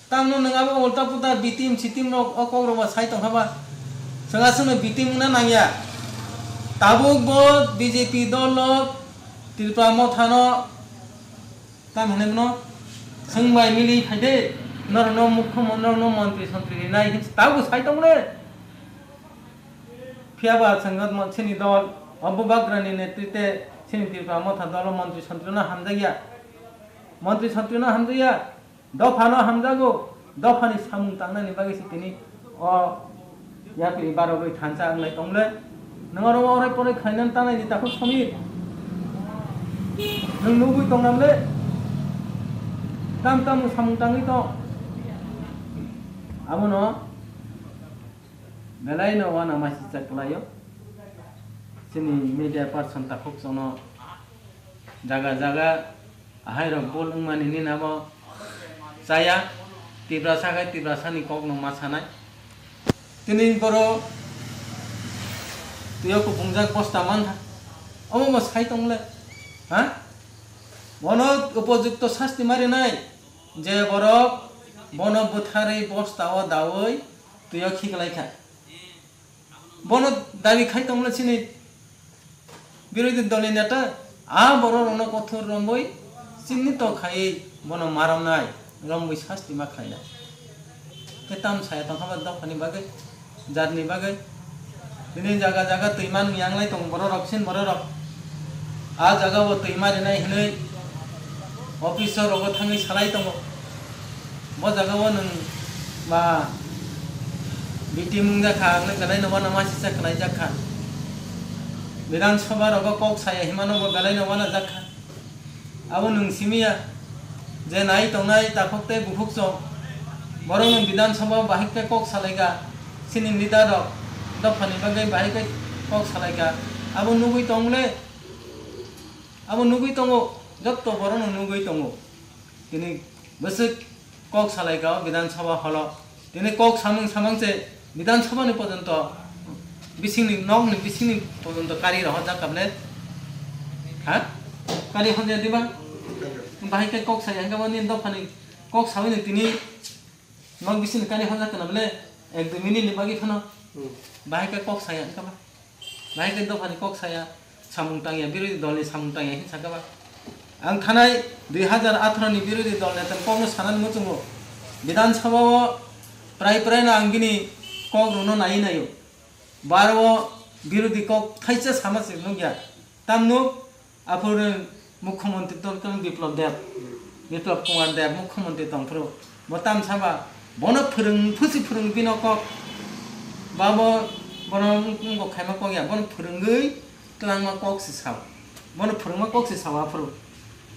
Tamno nwng abo ulta puta B team, C team rok o kok rok ba sai tongkha ba? Chwng aswkno B team wngna nangya. Tabuk bo B J P dol no Tripura motha no tam hinwi no chwng bai mili phai de, norok no mukhyamantri, norok no montri sontri rinai hinwi tabuk sai tong le. Phiya ba chwng chini dol o Bubagrani netrite chini Tripura motha dol o montri sontri no hamjakya. Montri sontri no hamjakya. Dophano hamjago, dophani samung tangnani bagwi se tini o yapri barogwi thansa wnglai tongle. Nwng oro orai porai khlainani tanai di takhuk Somir. Nwng nugwi tong namle. Tam tam samung tangwi tong. Abono belai no wana masi chak kwlaio. Chini media person takhuk chono jaga jaga Ahai rok bol wngmani nini abo chaya, Tiprasa khai Tiprasani kokno ma sanai. Tini boro twiyo kuphungjak bosta mankha. Omo bo sai tongle. Ha? Bono upojukto sasti ma rinai. Je borok bono bwtharwi bosta o dawi twiyo khiklaikha. Bono dabi khai tongmani chini birodhi dolni neta, a borok rokno kothor romwi chini to khaiwi bono ma romnai, romwi sasti ma khlainai. Khe tam saya tongkha ba dophani bagwi, jatni bagwi. Bini jaga jaga twi man yanglai tongo borok rok, sin borok rok. A jaga o twi ma rinai hinwi officer rogo thangwi salai tongo. Bo jaga o nwng ba B T M wngjakha, ang no belai no uanama sisa khlaijakha. Bidhan Sabha rogo kok saya himano bo belai no uanajak kha. Abo nwng simi ya je nai tongnai takhuk tei bukhuk chwng, borok no Bidhan Sabha o bahai khe kok salaikha, chini leader rok dophani bagwi bahai khe kok salaikha. Abo nugwi tong le, abo nugwi tongo, jotto borok no nugwi tongo. Tini bwswk kok salaikha o Bidhan Sabha holo. Tini kok samung samang se Bidhan Sabha ni pojonto bisingni, nokni bisingni pojonto kari rohorjak kable. Ha? Kari honjak diba? Bahai khe kok saya hingkha bo nini dophani kok sawi ni tini nok bisingni kari honjak kana bole ek dui minute ni bagwi phano. Hmm. Bahai khe kok saya hingkha ba? Bahai khe dophani kok saya, samung tangya, birodhi dolni samung tangya hinwi sakha ba. Ang thanai dui hazar atharo ni birodhi dol neta kokno sanani muchungo. Bidhan Sabha o prai prai no ang bini kok rwno naiwi naio. Baro o birodhi kok thaisa sama se nukya. Tamno aphuru Mukhyamantri tongkhe Biplab Deb, Biplab Kumar Deb, Mukhyamantri tongphuru. Bo tamsa ba, bono phwrwng, phusi phwrwng bino kok. Ba bo, bono wng-, wngkok khaima kok ya, bono phwrwngwi twlangma kok se sao. Bono phwrwngma kok se sao aphuru.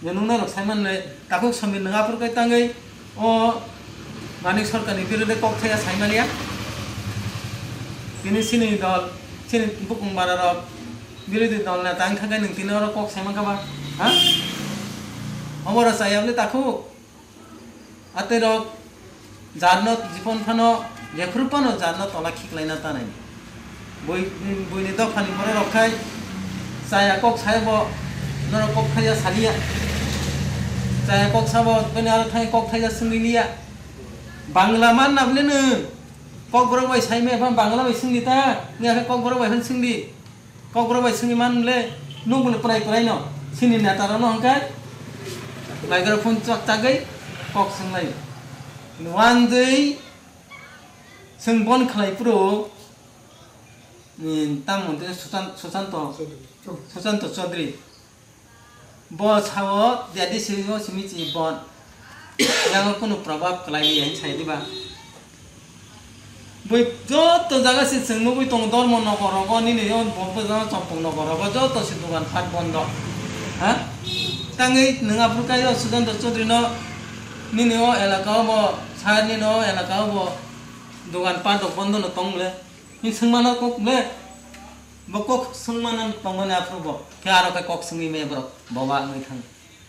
Je nung norok sai manle, takhuk Somir nwng aphuru kai tangwi, o Manik Sarkarni birodhe kok thaya sai maliya. Tini chini dol, chini bukung bara rok, birodhi dol neta wngkha khe nwng tini oro kok sai mankha ba? Ha? Obo oro chaya bwle takhuk? Atwi rok jarno jipon phano jephru phano jarno tola khiklaina tanai. Bui, buini dophani borok rok khai chaya kok sai bo norok kok thaya saliya. Chaya kok sabo bini aro thai kok thaya swngwi liya. Bangla man na bwle nwng kok borok bai sai me phan Bangla bai swngdi ta, ngi akhe kok borok bai phan swngdi. Kokborok bai swngwi man le, nukmani prai prai no, chini neta rok no hwnkhe microphone chak chagwi kok swnglaio. Wanjwi chwng bon khlai phuru, ni, tamo tei Suchan-, Suchanto, Suchanto Chaudhary. Bo sao, jadi simi, simi chi bon. Yango kunu probab kwlai ya, sai diba. Bui joto jaga se chwng nugwi tongo, Dharma Nagar rogo, nini o bo-, bo jaga Champang Nagar rogo, joto se dogan pat bondo. Ha? Tangwi nwng aphuru kai o Sudanta Chaudhary no, nini o elaka o bo, sir nini o elaka o bo dogan pat rok bondo no tong le. Ni swngmano kok le. Bo kok swngmano tongmani aphuru bo. Khe aro khe kok swngwi maya borok, boba wngwi thang.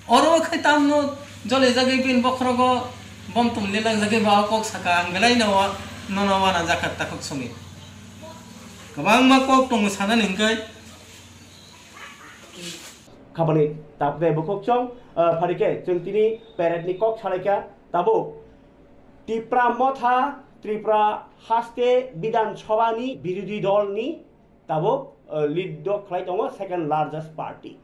Oro khai tamno jole jagwi bini bokhorogo bom tum lilang jagwi ba kok saka ang belai no wa-, nono wana jakha takhuk songwi. Kwbangma kok tongo sanani hwnkhe. Khabani tapde bukhuk chong, ah, pharikhe chwng tini parade ni kok salaikha tabuk Tipra Motha Tripura haste Bidhan Sabha ni birodhi dol ni tabuk, uh, lead o khlai tongo second largest party.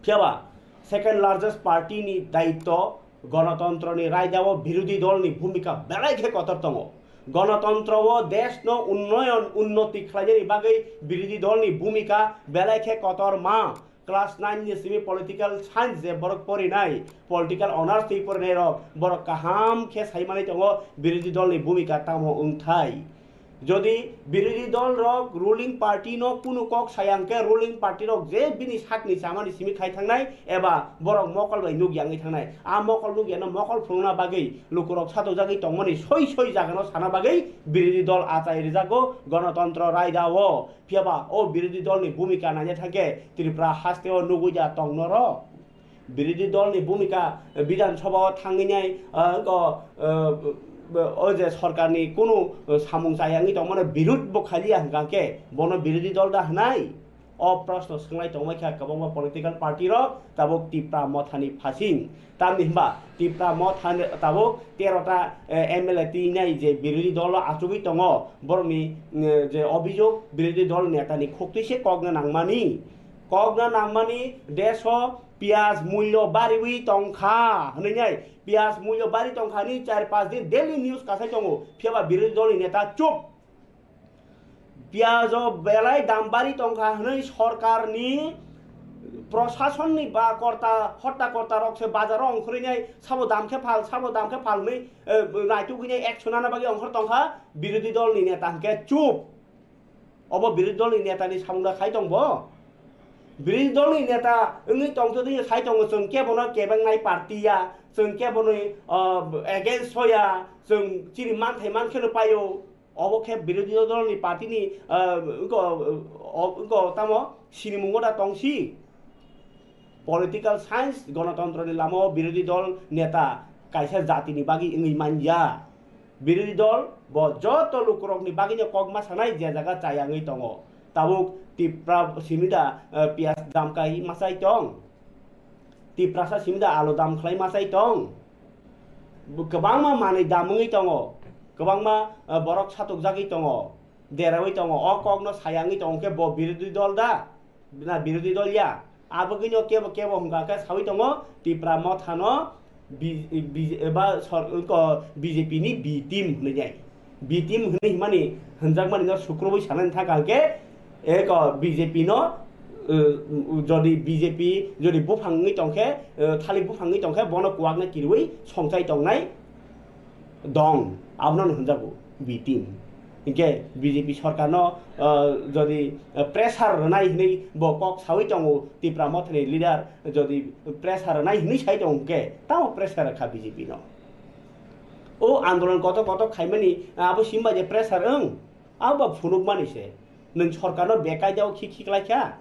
Phiyaba second largest party ni daityo gonotontro ni raida o birodhi dol ni bhumika belai khe kotor tongo. Gonotontro o desh no unnoyon, unnoti khlainani bagwi birodhi dol ni bhumika belai khe kotor ma. Class nine ni simi political science je borok porinai, political honours twi porinai rok, borok kaham khe sai manwi tongo birodhi dol ni bhumika tamo wngthai. Jodi birodhi dol rok ruling party no kunu kok saya hwnkhe ruling party rok je bini sakni chamani simi khai thangnai eba borok mokol bai nukya wngwi thangnai. A mokol nukya no mokol phunukna bagwi lukurok satojagwi tongmani soi soi jaga no sana bagwi birodhi dol achai rijago gonotontro raida o. Phiyaba o birodhi dol ni bhumika naina thangkhe Tripura haste o nugwi da tong norok. Birodhi dol ni bhumika, eh, Bidhan Sabha o thangwi nai, ah, go, eh, o je sorkar ni kunu, eh, samung chaya wngwi tongmano birud bo khaliya hwnkha khe bono birodhi dol da hwnai? O proshno swnglai tongbai kha kwbangma political party rok tabuk Tipra Motha ni phasing. Tamni hwnba Tipra Motha ni tabuk tero ta, eh, M L A twi nai je birodhi dol o achugwi tongo, borokni, eh, je obhijog birodhi dol neta ni khuktwi se kokna nangmani. Kokna nangmani desh o piyaj mulyo bariwi tongkha hwnwi nai, piyaj mulyo bari tongkha hwnwi char panch din daily news kasai tongo, phiyaba birodhi dol ni neta chup. Piyaj o belai dam bari tongkha hwnwi sorkarni Proshasonni ba korta, hotta korta rok se bazar o ongkhorwi nai, sabo dam khe phal, sabo dam khe phal hwnwi, eh, naitugwi nai action ana bagwi ongkhor tongkha, birodhi dol ni neta hwnkhe chup. Obo birodhi dol ni neta ni samung da khai tong bo? Birodhi dol ni neta wngwi tongtwtwi khai tongo, chwng kebo no kebengnai party ya, chwng kebo ni, ah, against o ya, chwng chini manthai man kheno paio. Obo khe birodhi dol ni party ni, ah, wngko, o, wngko tamo sinimungo da tongsi. Political science, gonotontro ni lama o birodhi dol neta kaisa jati ni bagwi wngwi man ya. Birodhi dol bo joto lukurok ni bagwi no kok ma sanai, je jaga chaya wngwi tongo. Tabuk Tipra simi da, ah, piyaj dam kai ma chai tong. Tiprasa simi da alu dam khlai ma chai tong. Bo kwbangma manwi dam wngwi tongo. Kwbangma, ah, borok satukjagwi tongo. Derawi tongo. O kokno saya wngwi tongo khe bo birodhi dol da? Na birodhi dol ya? Abagwino kebo kebo hwnkha khe sawi tongo Tipra Mothano B-, B-, eba sor-, ko B J P ni B team hwnwi nai. B team hwnwi himani hwnjakmani no sukrubui sanani thangkha hwnkhe, eko B J P no, eh, jodi B J P jodi buphang wngwi tongkhe, eh, thalik buphang wngwi tongkhe, bono kuwakno kiriui songchai tongnai dong, abono hwnjago B team. Hinkhe B J P sorkarno, eh, jodi, eh, pressure rwnai hwnwi bo kok saui tongo Tipra Mothani leader, jodi pressure rwnai hwnwi sai tongo hwnkhe tamo pressure rwkha B J P no? O andolon kotor kotor khaimani, abo simba je pressure wng, abo ba phunukmani se. Nwng sorkarno bekaidao khi khi klaikha.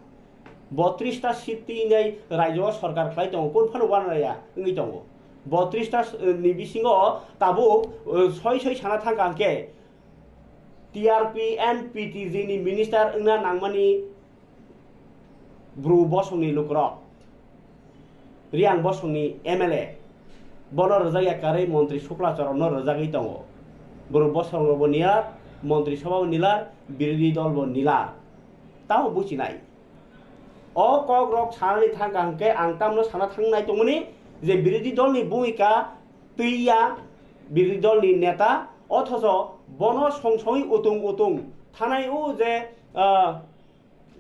Botris ta seat twi nai rajyo o sorkar khlai tongo, kun phano uanarya wngwi tongo. Botris ta, eh, ni bisingo tabuk, eh, soi soi sana thangkha hwnkhe T R P and P T G ni minister wngna nangmani Bru bosongni lukurok, Riang bosongni M L A, bono rwjak ya karwi Montri Sukla Charanno rwjagwi tongo. Bru bosongrokbo nilar, Montri Sabhabo nilar, birodhi dolbo nilar. Tamo buchinai. O kokrok sanani thangkha hwnkhe ang tamno sana thangnai tongmani je birodhi dolni bhumika twi ya, birodhi dolni neta, othocho bono song songwi utung utung thanai o je, ah,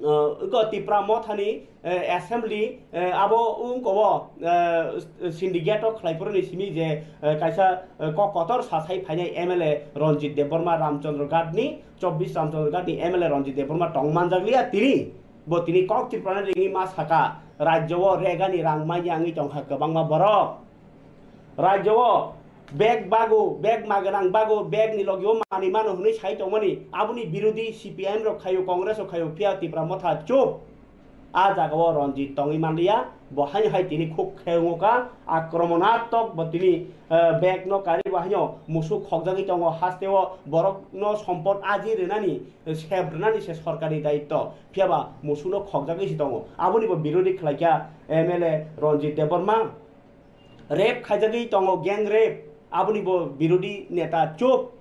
ah, eko Tipra Mothani, eh, assembly, eh, abo wngkobo, eh, syndicate o khlaiphuru ni simi je, eh, kaisa, eh, kok kotor sasai phainai M L A Ranjit Debbarma Ramchandra Ghat ni, chobbish Ramchandra Ghat ni M L A Ranjit Debbarma tong manjakliya tini. Bo tini kok Tripura ni ringwi ma saka, rajyo o regani rang manya wngwi tongkha kwbangma borok. Rajyo o bag bago, bag maganang bago, bag ni logi o manwi mano hwnwi sai tongmani, aboni birodhi C P I M rok khaio, Congress rok khaio, phiya Tipra Motha chup. A jaga o Ranjit tongwi manliya, bo haino hai tini khuk khe wngkha, akromanatok bo tini, eh, bag no kari bo haino musuk khokjagwi tongo, haste o borok no sompot aji rwnani, sep rwnani se sorkar ni daitto, phiya ba musuk no khokjagwi se tongo. Aboni bo birodhi khlaikha M L A Ranjit Debbarma. Rape khaijagwi tongo, gang rape, aboni bo birodhi neta chup.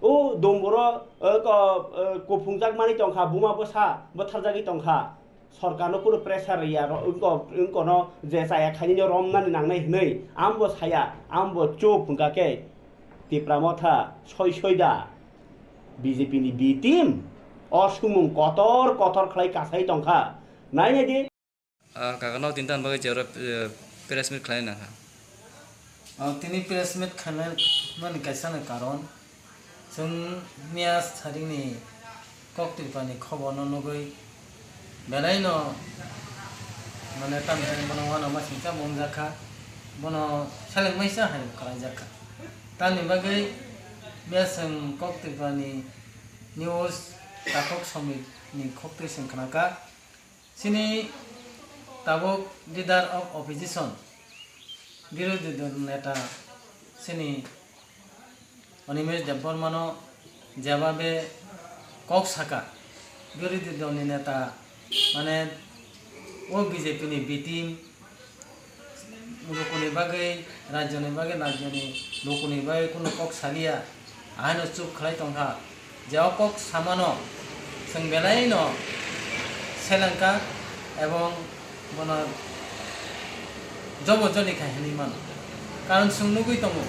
O domboro, eh, ko, eh, kuphungjak mani tongkha, buma bwsa bwtharjagwi tongkha. Sorkarno kunu pressure ya, ro-, wngko, wngkono je chaya khainino romnani nangnai hwnwi, ambo saya, ambo chup hwnkha khe Tipra Motha soi soi da B J P ni B team o sumung kotor kotor khlai kasai tongkha. Nai nai di. Ah, kaka, no tinta bagwi je oro, eh, press meet khlai nangkha. Ah, tini press meet khlai mani kaisa ni karon, chwng miya saringni kok Tripura ni khobor no nugwi belai no mane tamni bono uanama singcha mungjakha, bono seleng maisa hai khlaijakha. Tamni bagwi miya chwng kok Tripura ni news takhuk somit ni khuktwi chwng khnakha. Chini tabuk leader of opposition, birodhi dol neta chini Animesh Debbarmano jebabe kok saka, birodhi dolni neta mane o B J P ni B team, lukuni bagwi, rajyoni bagwi, rajyoni lukuni bagwi kunu kok saliya, ahaino chup khlai tongkha. Je o kok samano chwng belaino selengkha ebong bono jobo joli khai hinwi mano. Karon chwng nugwi tongo,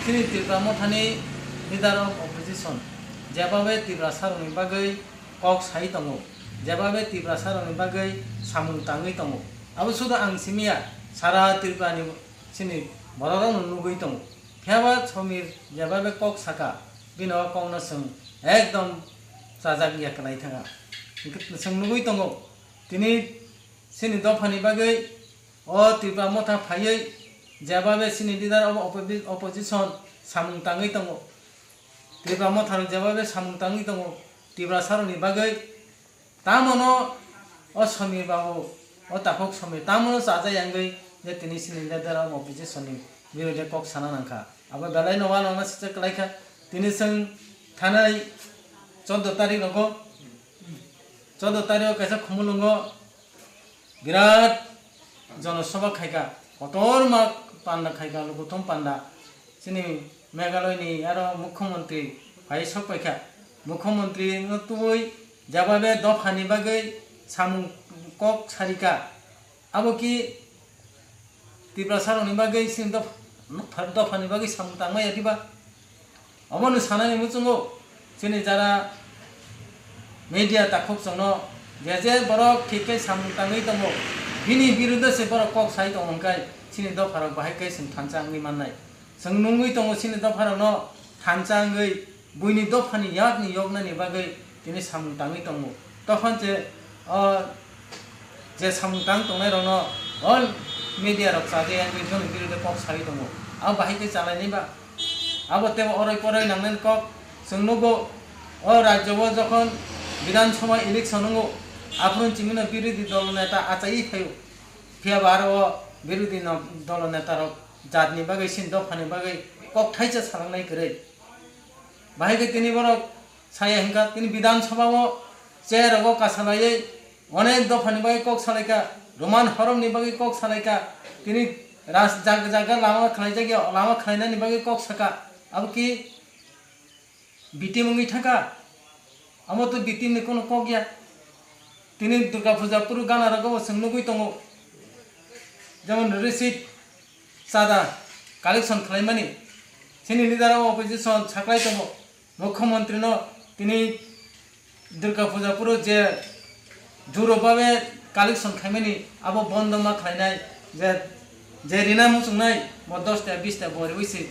chini Tripura Mothani leader of opposition jebabe Tiprasarokni bagwi kok sai tongo, Jebabe Tiprasa rokni bagwi samung tangwi tongo. Abo sudu ang simiya, sara Tripura ni chini borok rokno nugwi tongo. Phiyaba Somir jebabe kok saka, bini o kokno chwng ekdom chajak ya kwlai thanga. Hwnkhe chwng nugwi tongo, tini chini dophani bagwi o Tripura motha phaiwi jebabe chini leader of opposi-, opposition samung tangwi tongo. Tripura motha rok jebabe samung tangwi tongo Tiprasa rokni bagwi. Tamono o Somir babu, o takhuk Somir, tamono chaja yangwi je tini chini leader of opposition ni birodo kok sana nangkha. Abo belai no wano no sicha kwlaikha. Tini chwng thanai chordo tarik rogo, chordo tarik o kaisa Khumulwngo birat jonosabha khaika, kotorma panda khaika, lukuthum panda. Chini Meghalaya ni aro mukhyamantri phai sok paikha. Mukhyamantri no tubui jebabe dophani bagwi samung kok sarika. Abo ki Tiprasa rokni bagwi chini doph-, dopha ni bagwi samung tangmaya diba? Obono sanani muchungo chini jara media takhuk chwngno je je borok thik khe samung tangwi tongo, bini birudo se borok kok sai tongo hwnkhe chini dopharok bahai khe chwng thansa wngwi mannai. Chwng nungwi tongo chini dopharokno thansa wngwi buini dophani yakni yoknani bagwi tini samung tangwi tongo. Tophon se o je samung tang tongnai rokno all media rok chaja yang bini birude kok sawi tongo. Abo bahai khe chalainai ba? Abo tebo oroi poroi nangnai kok. Chwng nugo o rajyo o jokhon Bidhan Sabha election wngo, aphuru chimino birodhi dol neta achaiwi phaio. Phiya ba aro o birodhi no-, dol neta rok jatni bagwi, chini dophani bagwi kok thaisa salangnai kwrwi. Bahai khe tini borok saya hwnkha, tini Bidhan Sabha o chair rogo kasalaiwi onek dophani bagwi kok salaikha, Roman horomni bagwi kok salaikha, tini ras-, jaga jaga lama khlaijak ya, lama khlainani bagwi kok saka, abo ki B T M wngwi thangkha, amo to B T M ni kono kok ya. Tini Durga Puja phuru gana rogo bo chwng nugwi tongo, jemon receipt, chada collection khlaimani, chini leader of opposition saklai tongo, mukhyamantri no tini Durga Puja phuru je juro babe collection khaimani abo bondo ma khlainai, je, je rina muchungnai bo dos ta bis ta bo riwi se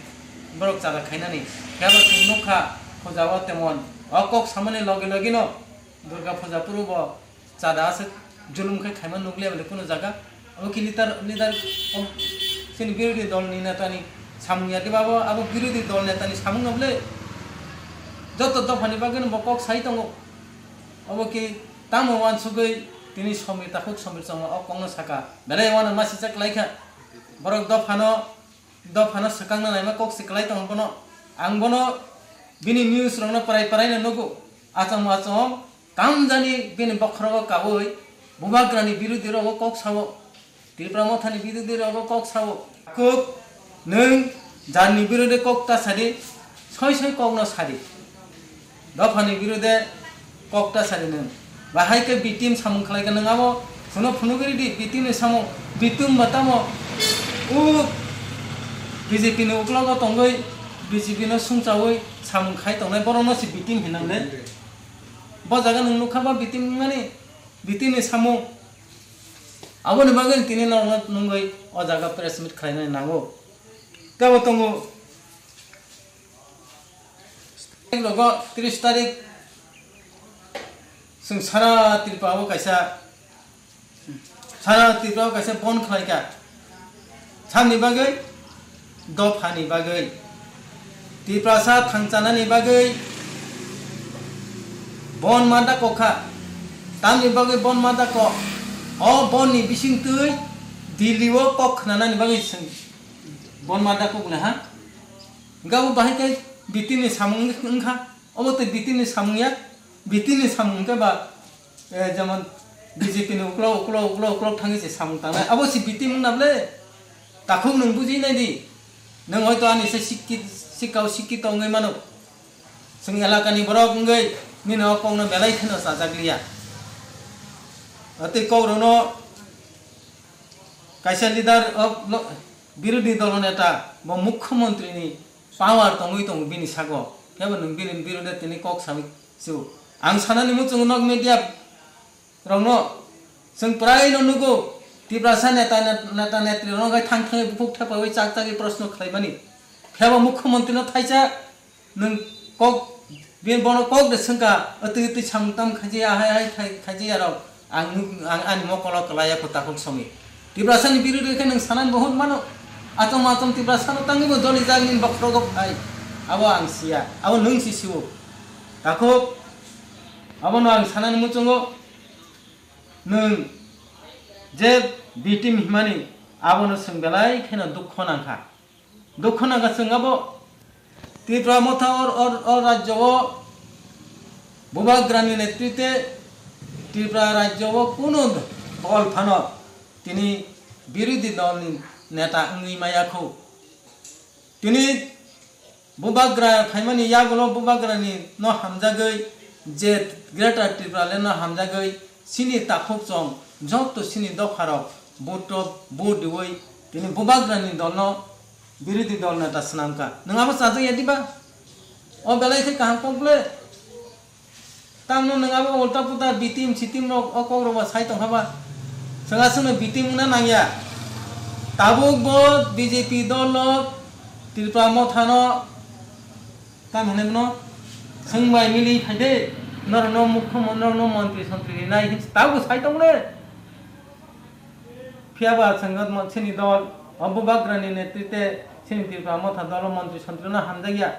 borok chada khainani, phiya ba chwng nukha puja o temon o kok samani logi logi no Durga Puja phuru bo chada aswk julum khe khaima nukliya bele kunu jaga. Abo ki leader, leader o chini birodhi dol ni neta ni samung ya diba abo, abo birodhi dol neta ni samung no bole joto dopha ni bagwi no bo kok sai tongo. Abo ki tamo wansugwi tini Somir takhuk Somir chwngno o kok no saka. Belai wano masicha kwlai kha. Borok dopha no dophano swkangna naima kok se kwlai tongo bono. Ang bono bini news rokno prai prai no nugo. Achom achom tamjani bini bokhorogo kaui bubagrani birodhi rogo kok sao, Tripura mothani birodhi rogo kok sao. Kok nwng jarni birodhi kok ta sadi, soi soi kokno sadi. Dophani birude kok ta sadi nwng. Bahai khe B T M samung khlai khe nwng abo phuno phunugwi ridi, B T M ni samung, B T M ba tamo o B J P ni uklogo tongwi, B J P no sungchawi samung khai tongnai borokno se B T M hinang le. Bo jaga nwng nukha ba B T M wngmani, B T M ni samung. Aboni bagwi tini norokno nungwi o jaga press meet khlainani nango. Tebo tongo. Logo tris tarik chwng sara Tripura o kaisa, sara Tripura o kaisa bon khlaikha. Samni bagwi, dophani bagwi, Tiprasa thangchanani bagwi bon mada kokha. Tamni bagwi bon mada kok? O bonni bisingtwi Delhi o kok khnanani bagwi chwng bon mada kok le ha. Gabo bahai khe B T M ni samung wngkha. Obo tei B T M ni samung ya, B T M ni samung hwnkhe ba, eh, jemon B J P ni uklok, uklok, uklok, uklok thangwi se samung tangnai. Abo se B T M wngna bwle? Takhuk nwng buji nai di. Nwng hoito ani se sikki-, sikkao sikkito wngwi mano. Chwng elakani borok wngwi nini o kokno belai kheno chajak liya. Tei kok rokno kaisa leader of lo-, birodhi dolo neta bo mukhyamantri ni power tongwi tongo bini sago, kebo nwng bini birude tini kok sawi se o. Ang sanani muchungo nok media Rokno chwng prai no nugo, Tiprasa neta, neta netri rok thang thang bukhuk thepawi chak chagwi proshno khlaimani. Phiya bo mukhyamantri no thaisa nwng kok, bini bono kok de swngkha, "Atwi atwi samung tam khaijaya, hai hai khai-, khaijaya rok, ang nuk-, ang ani mokolo kwlaiya kho takhuk somi." Tiprasa ni birudu khe nwng sanani bo hwn mano, achom achom Tiprasa no tangwi bo joli jak nini bokhorogo phai, abo ang siya, abo nwng si sio. Takhuk, abono ang sanani muchungo, nwng je B team himani, abono chwng belai kheno dukho nangkha. Dukho nangkha chwng abo Tipra motha or, or, or rajyo o Bubagrani netritwe Tripura rajyo o kunu dol phano tini birodhi dol ni neta wngwi maya kho. Tini Bubagra phaimani yagulo Bubagrani no hamjagwi je Greater Tipraland no hamjagwi chini takhuk chong jotto chini dopharok vote rok vote diwi tini Bubagrani dolno birodhi dol neta swnamkha. Nwng abo chajak ya diba? O belai khe kaham kok le. Tamno nwng abo ulta puta bitim sitim rok o kok rok ba sai tongkha ba. Chwng aswkno bitim wngna nangya. Tabuk bo B J P dol no Tripura mothano tam hinwi no chwng bai mili phai de. Norokno mukhyamantri, norokno montri sontri rinai hinwi tabuk sai tong le. Phiya ba chwng chini dol o Bubagrani netritwe chini Tripura motha dol o montri sontri no hamjakya.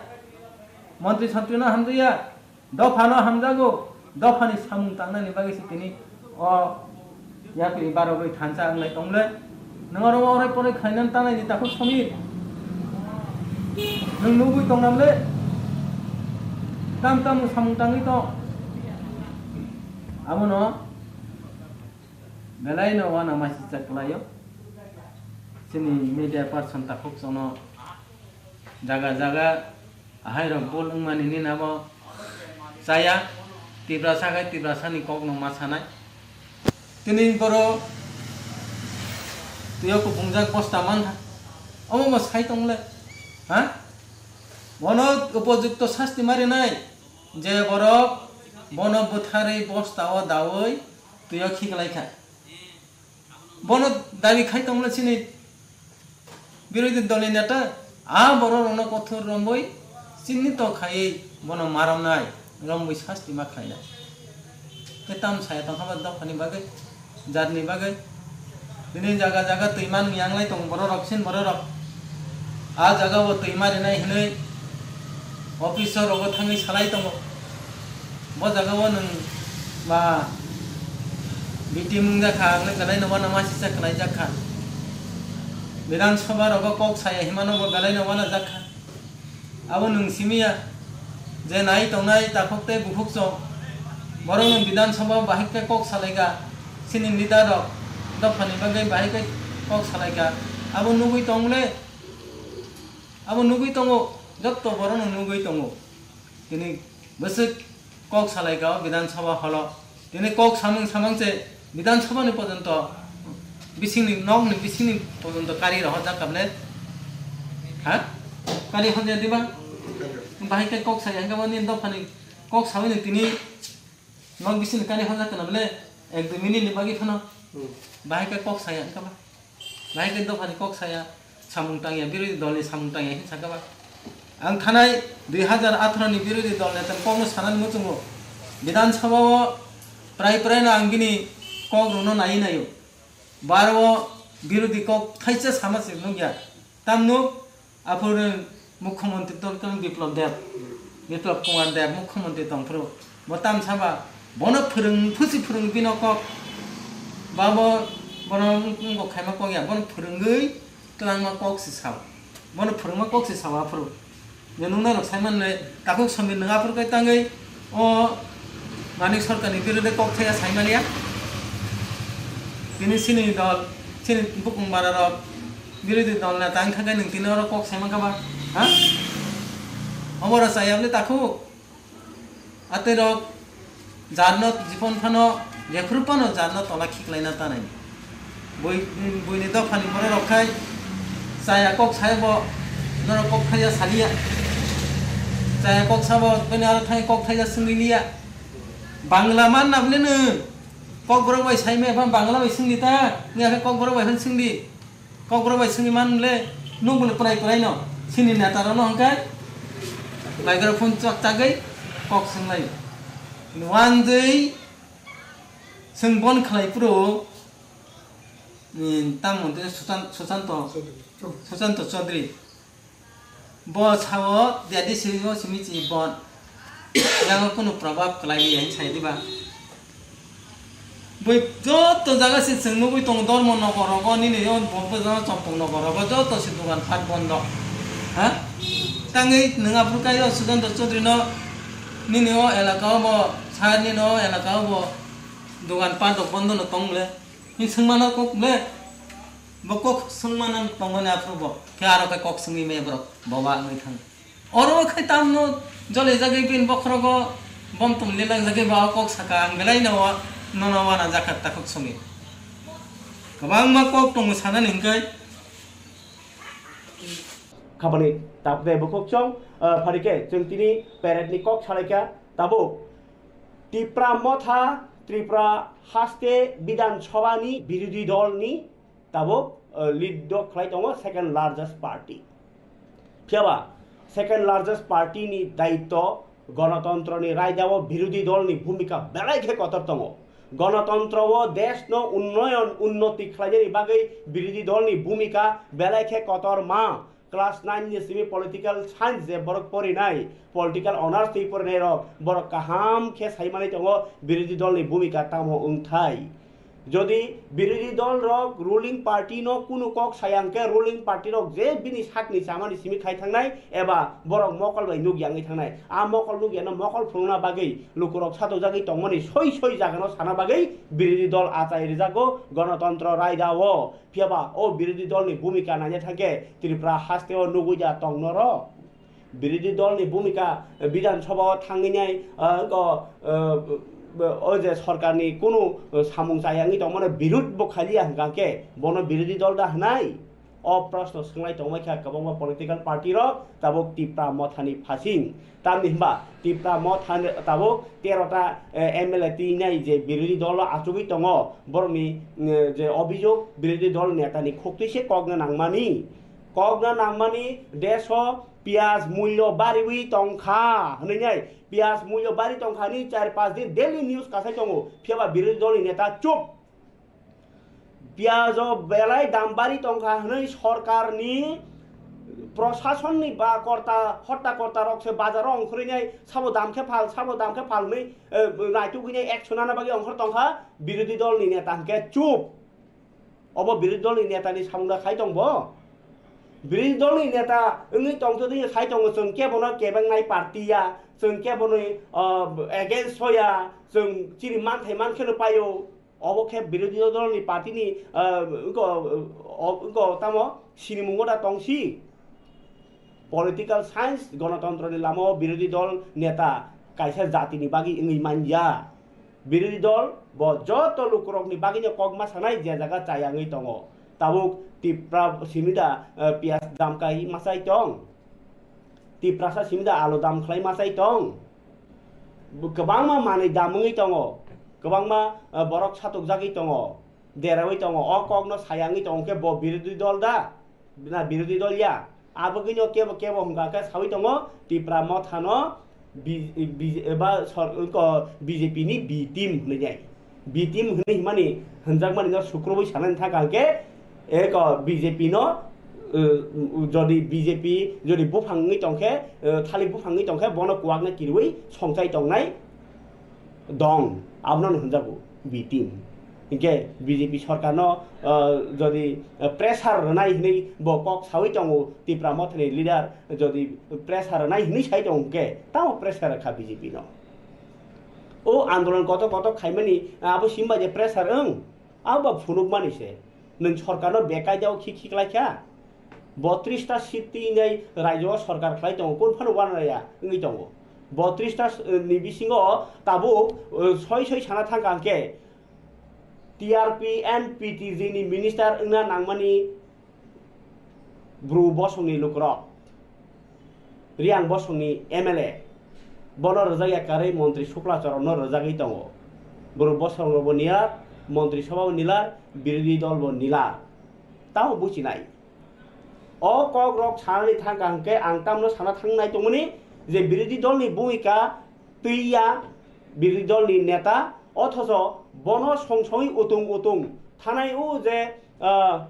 Montri sontri no hamjakya. Dophano hamjago, dophani samung tangnani bagwi se tini o yakri barogwi thansa wnglai tongle. Nwng oro orai porai khlainani tanai di takhuk Somir. Nwng nugwi tong namle. Tam tam samung tangwi tong. Abono belai no wana masicha kwlaio. Chini media person takhuk chono jaga jaga Ahai rok bol wngmani nini abo chaya, Tiprasa khai Tiprasani kokno ma sanai. Tini boro twiyo kuphungjak bosta mankha. Omo bo sai tongle, ha? Bono upojukto sasti marinai, je borok bono bwtharwi bosta o dawi twiyo khiklaikha. Bono dabi khai tongmani chini birodhi dolni neta, a borok rokno kothor romwi chini to khaiwi bono maramnai, romwi sasti ma khlainai. Khe tam saya tongkha ba dophani bagwi, jatni bagwi. Bini jaga jaga twi man yanglai tong borok rok, sin borok rok. A jaga o twi ma rinai hinwi officer rogo thangwi salai tongo. Bo jaga o nwng ba B T mung jakha, ang belai no wana masicha khlai jakha. Bidhan Sabha rogo kok saya himano bo belai no wana jakha. Abo nwng simiya je nai tongnai takhuk tei bukhuk chwng. Borok nwng Bidhan Sabha o bahai khe kok salaikha. Chini leader rok dophani bagwi bahai khe kok salaikha. Abo nugwi tong le. Abo nugwi tongo, jotto borokno nugwi tongo. Tini bwswk kok salaikha o Bidhan Sabha holo. Tini kok samung samang se Bidhan Sabha ni pojonto bisingni nokni bisingni pojonto kari rohorjak kable. Ha? Kari horjak diba? Bahai khe kok saya hingke bo nini dophani kok sawi ni tini Nok bising kani hwnjak kana bole ek dui minute ni bagwi phano. Hmm. Bahai khe kok saya wngkha ba. Bahai khe dophani kok saya, samung tangya, birodhi dolni samung tangya hin sakha ba. Ang thanai dui hazar atharo ni birodhi dol neta kokno sanani muchungo. Bidhan Sabha o prai prai no ang bini kok rwno nai naio. Baro o birodhi kok thaisa sama se nukya. Tamno aphuru Mukhyamantri tongkha Biplab Deb, Biplab Kumar Deb Mukhyamantri tongphuru. Bo tamsa ba bono phwrwng phusi phwrwng bino kok. Ba bo bono wng-, wngkok khaima kok ya, bono phwrwngwi twlangma kok se sao. Bono phwrwngma kok se sao aphuru. Je nuknai rok saimanle takhuk Somir nwng aphuru kai tangwi o Manik Sarkarni birodhe kok thaya saimaliya. Tini chini dol, chini bukung bara rok, birodhi dol neta wngkha khe nwng tini oro kok saimankha ba? Ha? Omo rok chaya bwle takhuk? Atwi rok jarno jipon phano, jephru phano jarno tola khiklaina tanai. Bui, buini dophani borok rok khai chaya kok sai bo, norok kok thaya saliya. Chaya kok sabo, bini aro thai kok thaya swngwi liya. Bangla man na bwle nwng? Kokborok bai sai me phan Bangla bai swngdi ta, wngya khe Kokborok bai phan swngdi. Kokborok bai swngwi man le, nung bole prai prai no, sini neta rok no hwnkhe microphone chak chagwi kok swng lai. One day swng bon khlai phuru, ni tamo tei Suchan-, Suchanto, Suchanto Chaudhary. Bo sao jadi simi o simi chi bon. Yang kunu probab kwlai ya sai diba. Bui joto jaga se chwng nugui tongo dormo nogor rogo nini yo bo bo jaga chompong nogor rogo joto se dogan pat bondo. Ha? Tangwi nwng aphuru kai o Sudendra Chaudhary no nini o elaka o bo sar nini o elaka o bo dogan pat rok bondo no tong le. Ni swngmano kok le. Bo kok swngmano tongmani aphuru bo. Khe aro khe kok swngwi me borok boba wngwi thang. Oro khai tamno jole jagwi bin bokhorogo bom tum lilang jagwi ba kok saka ang belai no wa-, nono wana jakha takhuk songwi. Kwbangma kok tongo sanani hwnkhe. Khabani tapde bukhuk chong, ah, pharikhe chwng tini parade ni kok salaikha tabuk Tipra Motha, Tripura haste Bidhan Sabha ni birodhi dol ni tabuk, ah, lead dok khlai tongo second largest party. Phiyaba second largest party ni daitto gonotontro ni raida o birodhi dol ni bhumika belai khe kotor tongo. Gonotontro o desh no unnoyon unnoti khlainani bagwi birodhi dol ni bhumika belai khe kotor ma. Class nine ni simi political science je borok porinai, political honours twi porinai rok, borok kaham khe sai manwi tongo birodhi dol ni bhumika tamo wngthai. Jodi birodhi dol rok ruling party no kunu kok saya hwnkhe ruling party rok je bini sakni chamani simi khai thangnai eba borok mokol bai nukya wngwi thangnai. A mokol nukya no mokol phunukna bagwi lukurok satojagwi tongmani soi soi jaga no sana bagwi birodhi dol achai rijago gonotontro raida o. Phiyaba o birodhi dol ni bhumika naina thangkhe Tripura haste o nugwi ya tong noro. Birodhi dol ni bhumika, eh, Bidhan Sabha o thangwi nai, eh, go, eh, o je sorkar ni kunu, eh, samung chaya wngwi tongmano birud bo khaliya hwnkha khe bono birodhi dol da hwnai? O proshno swnglai tongmai kha kwbangma political party rok tabuk Tipra Motha ni phasing. Tamni hwnba Tipra Motha ni tabuk tero ta, eh, M L A twi nai je birodhi dol o achugwi tongo, borokni, eh, je obhijog birodhi dol neta ni khuktwi se kokna nangmani. Kokna nangmani desh o piyaj mulyo bariwi tongkha hwnwi nai, piyaj mulyo bari tongkha hwnwi char panch din daily news kasai tongo, phiyaba birodhi dol ni neta chup. Piyaj o belai dam bari tongkha hwnwi sorkar ni, proshasonni ba korta, hotta korta rok se bazar o ongkhorwi nai, sabo dam khe phal, sabo dam khe phal hwnwi, eh, naitugwi nai action nana bagwi ongkhor tongkha birodhi dol ni neta hwnkhe chup. Obo birodhi dol ni neta ni samung da khai tong bo? Birodhi dol ni neta wngwi tongtwtwi sai tongo, chwng kebono kebengnai party ya, chwng keboni, ah, against o ya, chwng chini manthai mankheno paio. Obo khe birodhi dol ni party ni, ah, wngko, o-, wngko tamo sinimungo da tongsi. Political science, gonotontro ni lama o birodhi dol neta kaisa jati ni bagwi wngwi manya. Birodhi dol bo joto lukurokni bagwino kok ma sanai je jaga chaya wngwi tongo. Tabuk Tipra simi da, eh, piyaj dam kai ma chai tong? Tiprasa simi da alu dam khlai ma chai tong? Bo kwbangma manwi dam wngwi tongo, kwbangma, eh, borok satukjagwi tongo, derawi tongo. O kokno saya wngwi tongo khe bo birodhi dol da? Na birodhi dol ya? Abagwino kebo kebo hwnkha khe sawi tongo, Tipra Mothano bi-, bi-, eba sor-, ko B J P ni B team hwnwi nai. B team hwnwi himani hwnjakmani no sukrubui sanani thangkha hwnkhe, eko B J P no, uh, jodi B J P jodi buphang wngwi tongkhe, uh, thalik buphang wngwi tongkhe, bono kuwakno kiriui songchai tongnai dong, abono hwnjago B team. Hinkhe B J P sorkarno, ah, jodi, ah, pressure rwnai hinwi bo kok sawi tongo Tipra Mothani leader, jodi pressure rwnai hinwi sai tongo hinkhe tamo pressure rwkha B J P no? O andolon kotor kotor khaimani, ah, abo simba je pressure wng, abo ba phunukmani se. Nwng sorkarno bekaidao khi khiklaikha. Botris ta seat twi nai raijao sorkar khlai tongo, kun phano uanarya wngwi tongo. Botris ta, eh, ni bisingo tabuk, eh, soi soi sana thangkha hwnkhe T R P and P T G ni minister wngna nangmani Bru bosongni lukurok. Riang bosongni M L A, bono rwjak ya karwi montri Sukla Choronno rwjagwi tongo. Borok bosong rokbo nilar, montri sobha bo nilar, birodhi dol bo nilar. Tamo buchinai. O kok rok sanani thangkha hwnkhe ang tamno sana thangnai tongmani je birodhi dolni bhumika twiya, birodhi dolni neta, othocho bono song songwi utung utung thanai o je, ah,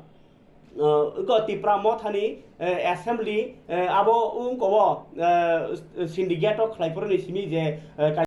ah, iko Tipra Mothani, eh, assembly, eh, abo wngkobo, eh, syndicate o khlai phuruni simi je, eh,